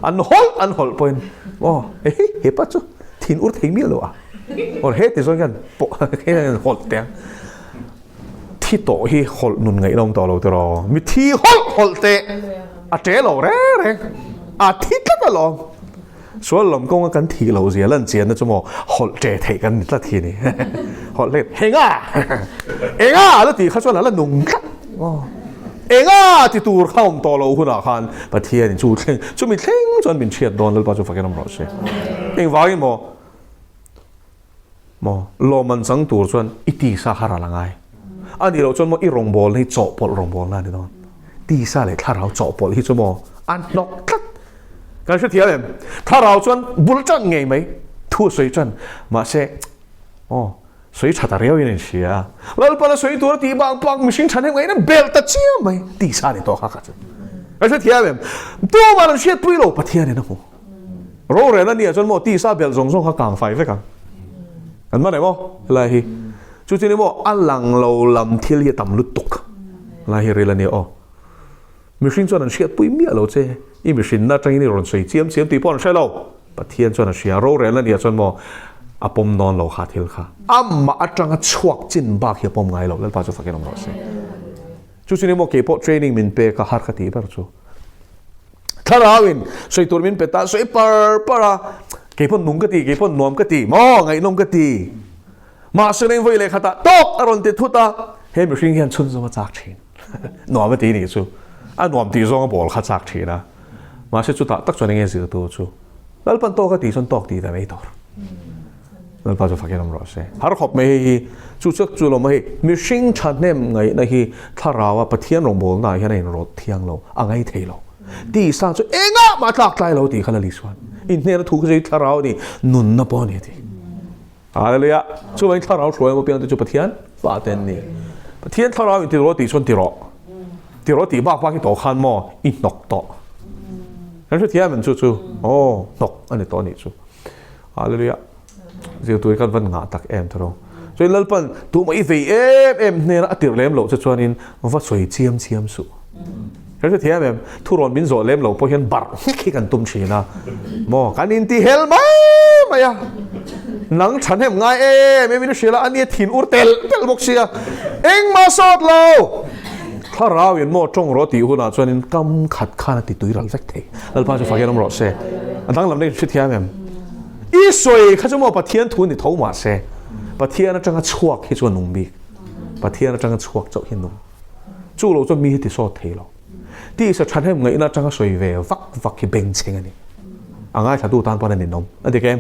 An hawlh an hawlh pawhin aw he he pa chu thin ur thei miah lo a. Aw he ti zawng hian pawh hian hawlh teh ang. Thi tawh hi hawlh nun ngaih lawm tawh lo tiraw. Mi thi hawlh hawlh teh a ṭe lo reng reng. A thi tlat alawm. Sual lam kawnga kan thih loh zia lan chianna chu maw hawlh ṭe theih kan ni tlat hi a ni. Hawlh hlek enga enga la tih kha chuan a la nung tlat. Aw enga ti tur kha awm tawh loh hunah khan Pathianin chu thleng chumi thleng chuan min hriat dawn Lalpa chu fakin awm rawh se. Engvangin maw maw lawmman chang tur chuan i tisa kha ral a ngai. A nih loh chuan maw i rawngbawlna hi chawhpawlh rawngbawlna a ni dawn. Tisa leh thlarau chawhpawlh hi chu maw a hnawk tlat. Kan hrethiam em? Thlarau chuan bul tan ngei mai thu a sawi tan. Mahse aw sawi tha ta riau in a inhria a. Lalpan a sawi tur a tih bak bak mihring tha hnem ngaiin a belh ta chiam mai. Tisa a ni tawh kha kha chu. Kan hrethiam em? Tumah an hriatpui lo Pathianin a hmu. Rorel a nia chuan maw tisa belh zawng zawng kha kang fai vek ang. Kan man em aw helai hi. Chu chu ni maw a lang lo lam thil hi a tam lutuk. Helai hi ril a nia aw. Mihring chuan an hriatpui miah lo che. I mihrinna atangin i rawn sawi chiam chiam tih pawh an hre lo. Pathian chuan a hria. Rorel a nia chuan maw a pawm nawn lo kha thil kha. Amah atanga chhuak chin bak hi a pawm ngai lo. Lalpa chu fakin awm rawh se. Chu chu ni maw keipawh training min pek a har ka tih ber chu. Thlarauin sawi tur min pe ta, sawi par par a, kei pawn nung ka ti, kei pawn nuam ka ti, maw ngaihnawm ka ti. Mahse leng vawi leh khatah tawk a rawn ti thut a, he mihring hian chhunzawm a chak thin. Nuam a ti nih chu. A nuam tih zawng a bawl kha chak thin a. Mahse chutah tak chuan enge zirtu chu Lalpan tawk a tih chuan tawk tih ve mai tur. Lalpa chu fakin awm rawh se. Har khawp mai hei hi, chu chu chu lo mai hei, mihring thahnem ngaihna hi Thlaraua Pathian rawngbawlnaah hian a inrawt thiang lo, a ngai thei lo. Tisa chu engah mah tlak tlai lo tih kha Lali chuan inhnena thu kha chu Thlarau a ni, nunna pawh a ni a ti. Hallelujah! Chuvangin Thlarau hruai emaw piangte chu Pathian pa te an ni. Pathian Thlarau in ti rawh tih chuan ti rawh. Ti rawh tih bak bak hi tawh khan maw i hnawk tawh. Kan hrethiam em chu chu? Aw, hnawk a ni tawh a nih chu. Hallelujah. Zirtur kan van ngah tak em tharo. Chuan Lalpan tumah i vei em em hnena a tirh lem loh che chuanin va sawi chiam chiam suh. Kan hre thiam em? Thurawn min zawh lem lo pawh hian barh nghek hi kan tum thin a. Maw kan inti hel mai mai a. Nang thahnem ngai em em in a hria a, ania thin ur tel tel bawk sia. Engmah sawt lo. Thlarau in maw tawng rawh tih hunah chuanin kam khat khan a ti tui ral vek thei. Lalpa chu fak hian awm rawh se. A danglam daih hre thiam em? I sawi kha chu maw Pathian thu ni tho mah se, Pathian atanga chhuak hi chu a nung bik. Pathian atanga chhuak chauh hi a nung. Chu lo chuan mi hi ti sawt thei lo. Tisa thahnem ngaihna atanga sawi ve vak vak hi bengchheng a ni. A ngaithlatu tan pawn a ninawm. A dik em?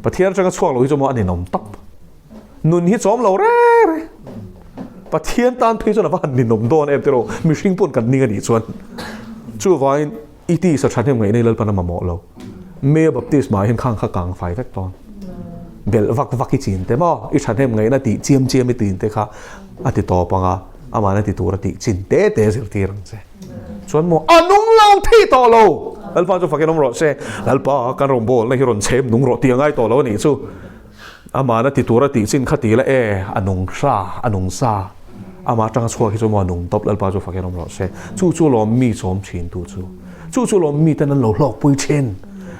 Pathian atanga chhuak lo hi chu maw a ninawm tawp. Nun hi chawm lo reng reng. Pathian tan phei chuan a va han ninawm dawn em tiraw? Mihring pawn kan ning a nih chuan. Chuvangin i tisa thahnem ngaihna hi Lalpan a mamawh lo. Mea baptisma ah hian khang kha kang fai vek dawn. Belh vak vak i chin te maw? I thahnem ngaihna tih chiam chiam i tin te kha a ti tawp ang a, amah na ti tur a tih chin te te zirtir ang che. Chuan maw a nung lo thei tawh lo. Lalpa chu fakin awm rawh se. Lalpa kan rawngbawlna hi rawn chhem nung rawh tih a ngai tawh lo a nih chu. Amah na ti tur a tih chin kha ti la e, a nung hra, a nung sa. Amah atanga chhuak hi chu maw a nung tawp Lalpa chu fakin awm rawh se. Chu chu lawm mi chawm thin tu chu. Chu chu lawm mi ten an lo hlawkpui thin.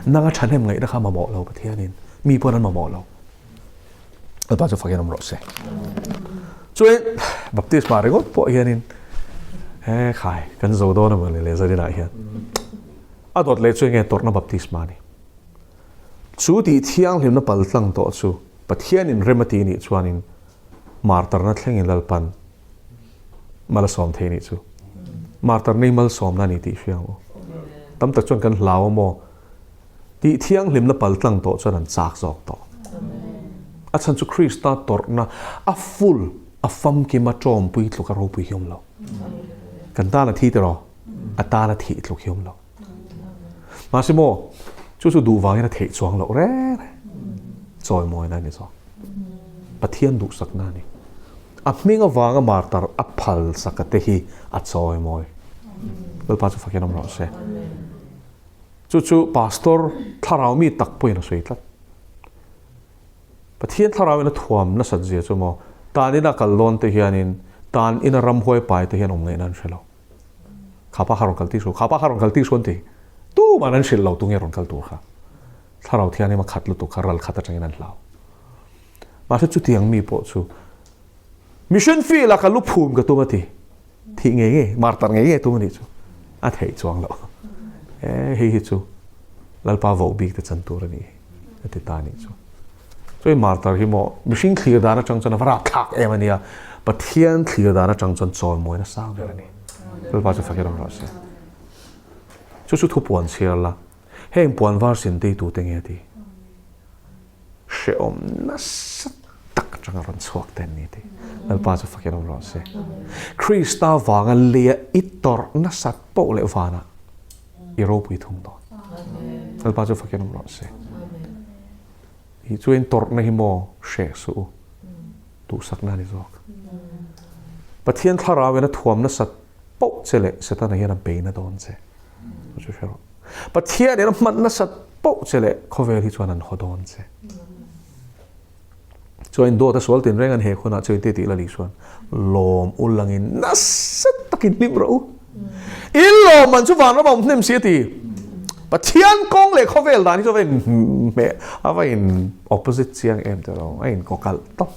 Nanga thahnem ngaihna kha mamawh lo Pathianin mi pawn an mamawh lo. Lalpa chu fakin awm rawh se. Chuan baptisma ringawt pawh hianin he khai kan zo dawn emaw ni le zaninah hian a dawt leh chu enge tawrhna baptisma a ni. Chu tih thianghlimna pal tlang tawh chu Pathianin rem a ti nih chuanin martarna thlengin Lalpan mal a sawm thei nih chu. Martarna hi malsawmna a ni tih hria ang u. Tam tak chuan kan hlau a maw? Tih thianghlimna pal tlang tawh chuan an chak zawk tawh. A chhan chu Krista tawrhna a full, a famkim, a tawmpui tluk a ropui hi awm lo. Kan tan a thi tiraw? A tan a thih tluk hi awm lo. Mahse maw, chu chu duh vangin a theih chuang loh reng reng. Chawimawina a ni zawk. Pathian duhsakna a ni. A hming avanga martar a phal saka te hi a chawimawi. Lalpa chu fakin awm rawh se. Chu chu pastor thlarau mi tak pawhin a sawi tlat. Pathian thlarau in a thuam nasat zia chu maw, tan ina kal dawn te hianin tan ina ramhuai pai te hian awm ngaihna an hre lo. Kha pa kha rawn kal tir suh, kha pa kha rawn kal tir suh an ti. Tuman an hrilh lo tunge rawn kal tur kha. Thlarau thianghlim a khat lutuk kha ral khat atangin an hlau. Mahse chutiang mi pawh chu mission field ah ka lu phum ka tum a ti. Thih ngei ngei, martar ngei ngei tum a nih chu. A theih chuang loh. E hei hi chu Lalpa voh bik te chan tur a nih hi a ti ta a nih chu. Chuai martar hi maw mihring thlir dan atang chuan a va rapthlak em a nia. Pathian thlir dan atang chuan chawimawina sang ber a ni. Lalpa chu fakir awm rawh se. Chu chu thu puan chhiar la. Heng puan var sin tei tute nge ti? Hrehawm nasa tak atanga rawn chhuak te an ni tih Lalpa chu fakin awm rawh se. Krista vanga leia i tawrh nasat poh leh vanah i ropui thung dawn. Lalpa chu fakin awm rawh se. Hi chuan tawrhna hi maw hreh suh u. Duhsakna a ni zawk. Pathian thlarauin a thuam nasat poh che leh Setana hian a beina dawn che. Chu hre rawh. Pathianin a hman nasat poh che leh khawvel hi chuan an haw dawn che. Chuan dawt a sual tin reng an hek hunah chuan te tih la lih chuan lawm u langin nasa takin hlim rawh u. In lawm man chu vanram a awm hnem si a ti. Pathian kawng leh khawvel dan hi chu a va in hmeh a va in opposite chiang em te lo a in kawkalh tawp.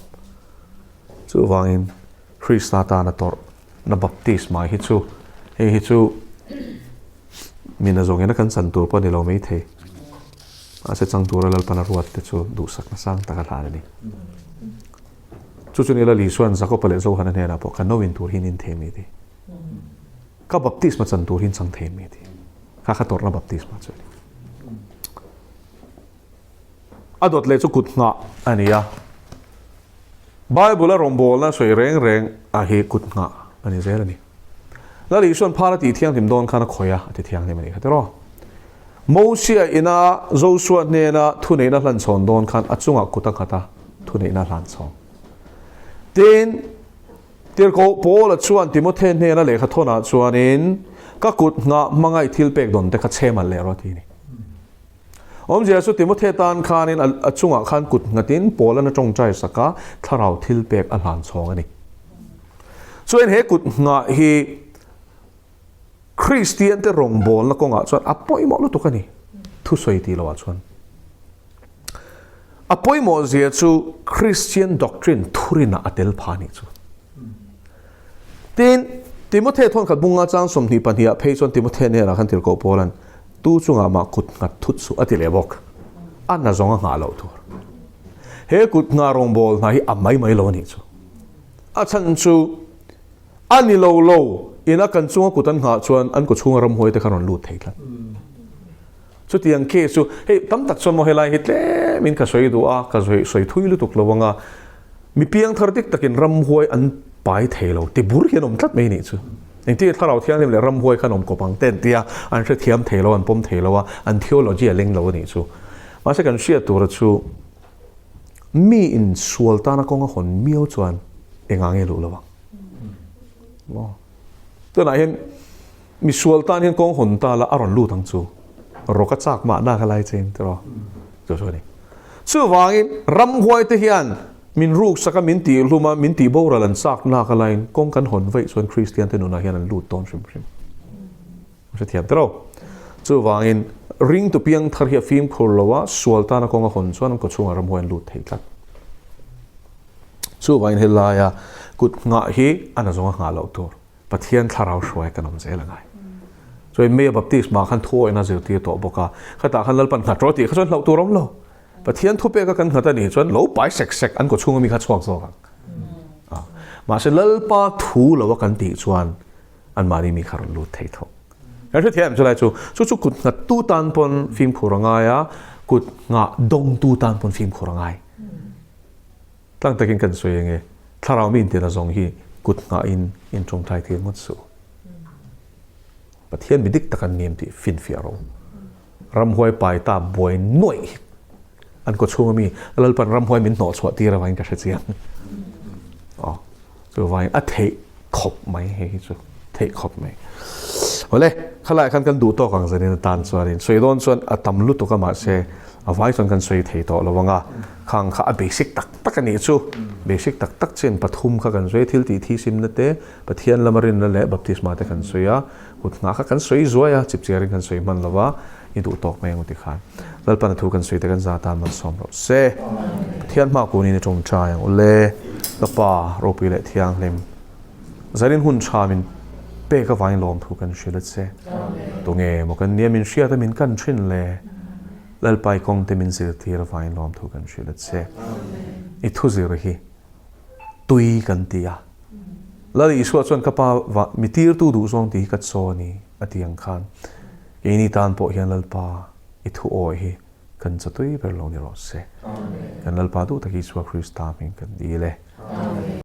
Chuvangin Krista tana tawrh na baptisma hi chu hei hi chu mi na zawngin a kan chan tur pawh a ni lo maithei. Mahse chang tura Lalpan a ruat te chu duhsakna sang tak a hlan a ni. Chu chu ni la Lisuan Jakoba leh Johana hnenah pawh ka no in tur hi nin thei mi ti. Ka baptisma chan tur hi in chang thei mi ti. Kha kha tawrhna baptisma chu a ni. A dawt leh chu kut nghah a ni a. Bible a rawngbawlna sawi reng reng a hi kut nghah a ni zel a ni. Lal Isuan phar a tih thianghlim dawn khan a khawih a, a ti thianghlim a nih kha tiraw. Mosia ina Josua hnena thuneihna hlanchhawn dawn khan a chungah kut a nghat a, thuneihna a hlanchhawn. Tin, Tirhkoh Paula chuan Timothe hnena lehkha thawnah chuanin, Ka kut nghah hmangaih thil pek dawn te kha chhem alh leh rawh a ti a ni. Awmzia chu Timothe tan khanin a chungah khan kut nghatin Paula'n a tawngtai sak a, thlarau thil pek a hlan chhawng a ni. Chuan he kut nghah hi Kristiante rawngbawlna kawngah chuan a pawimawh lutuk a ni, thusawi tih lohah chuan. A pawimawh zia chu Kristian doctrine thurinah a tel pha a nih chu. Tin, Timothe thawnkhat bunga chang 22 ah phei chuan Timothe hnenah khan tirhkoh Paula'n, Tu chungah mah kut nghat thut suh a ti leh bawk. A na zawng a nghah loh tur. He kut nghah rawngbâwl hna hi a mai mai lo a nih chu. A chhan chu a ni lo lo ina kan chunga kut an nghah chuan an kawchhunga ramhuai te kha rawn lut thei tlat. Chutiang case chu hei tam tak chuan maw helai hi tlemin ka sawi duh a, ka sawi thui lutuk lo ang a, mi piangthar dik takin ramhuai an pai thei lo ti bur hian awm tlat mai nih chu. Engtin thlarau thianghlim leh ramhuai khan awm kawp ang te an tia, an hrethiam thei lo, an pawm thei lo a, an theology a leng lo a nih chu. Mahse kan hriat tura chu mi in sual tana kawng a hawn miau chuan engah nge luh lo ang? Maw? Tunah hian mi sual tan hian kawng hawn ta la a rawn lut ang chu. Rawk a chak mahna kha lai chein tiraw? Chu chu a ni. Chuvangin ramhuai te hian min ruksak a, min tihhlum a, min tihboral an chak nak a laiin kawng kan hawn vaih chuan Kristian te nunah hian an lut dawn hrim hrim. A hrethiam tiraw? Chuvangin ringtu piangthar hi a fimkhur lo a, sual tana kawng a hawn chuan an kawchhungah ramhuai an lut thei tlat. Chuvangin helaia kut nghah hi a na zawnga nghah loh tur Pathian thlarau hruai kan awm zel a ngai. Chuan May a baptisma khan thu awihna zirtir tawh bawk a, khatah khan Lalpan nghat rawh tih kha chuan hlauh tur awm lo. Pathian thupeka kan nghat a nih chuan lo pai sek sek an kawchhunga mi kha chhuak zawk ang. Mahse Lalpa thu lo a kan tih chuan anmahni mi kha rawn lut thei thawk. Kan hrethiam em chulai chu, chu chu kut nghat tu tan pawn fimkhur a ngai a, kut nghah dawng tu tan pawn fimkhur a ngai. Tlang takin kan sawi enge, thlarau mi intian a zawng hi kut nghah in in tawngtai tir ngawt suh. Pathian mi dik tak an ni em tih finfiah rawh u. Ramhuai pai ta buai nuaih hi an kaw chhunga mi Lalpan ramhuai min hnawh chhuah tir avangin ka hre chiang. Aw, chuvangin a theih khawp mai hei hi chu theih khawp mai. Awle, khalai khan kan duh tawk ang zanin atan chuanin sawi dawn chuan a tam lutuk a mahse a vai chuan kan sawi thei tawh lo ang a, khang kha a basic tak tak a nih chu. Basic tak tak chin pathum kha kan sawi thil tih thisimna te, Pathian lama rinna leh baptisma te kan sawi a. Kut nghah kha kan sawi zuai a, chipchiarin kan sawi hman lo va, i duh tawk mai ang u ti khan. Lalpan a thu kan sawi te kan za tan malsawm rawh se. Pathian hma kunin i tawngtai ang u le, ka Pa ropui leh thianghlim, zanin hun tha min pek avangin lawmthu kan hrilh a che. Tunge maw kan nia min hriat a min kan thin le? Lalpa i kawng te min zirtir avangin lawmthu kan hrilh a che. I thu zir hi tui kan ti a. Lal Isua chuan ka pa va mi tirtu duh zawng tih hi ka chaw a ni a ti ang khan keini tan pawh hian Lalpa i thu awi hi kan chaw tui ber lo ni rawh se. Kan Lalpa duh tak Isua Krista hming kan dil e.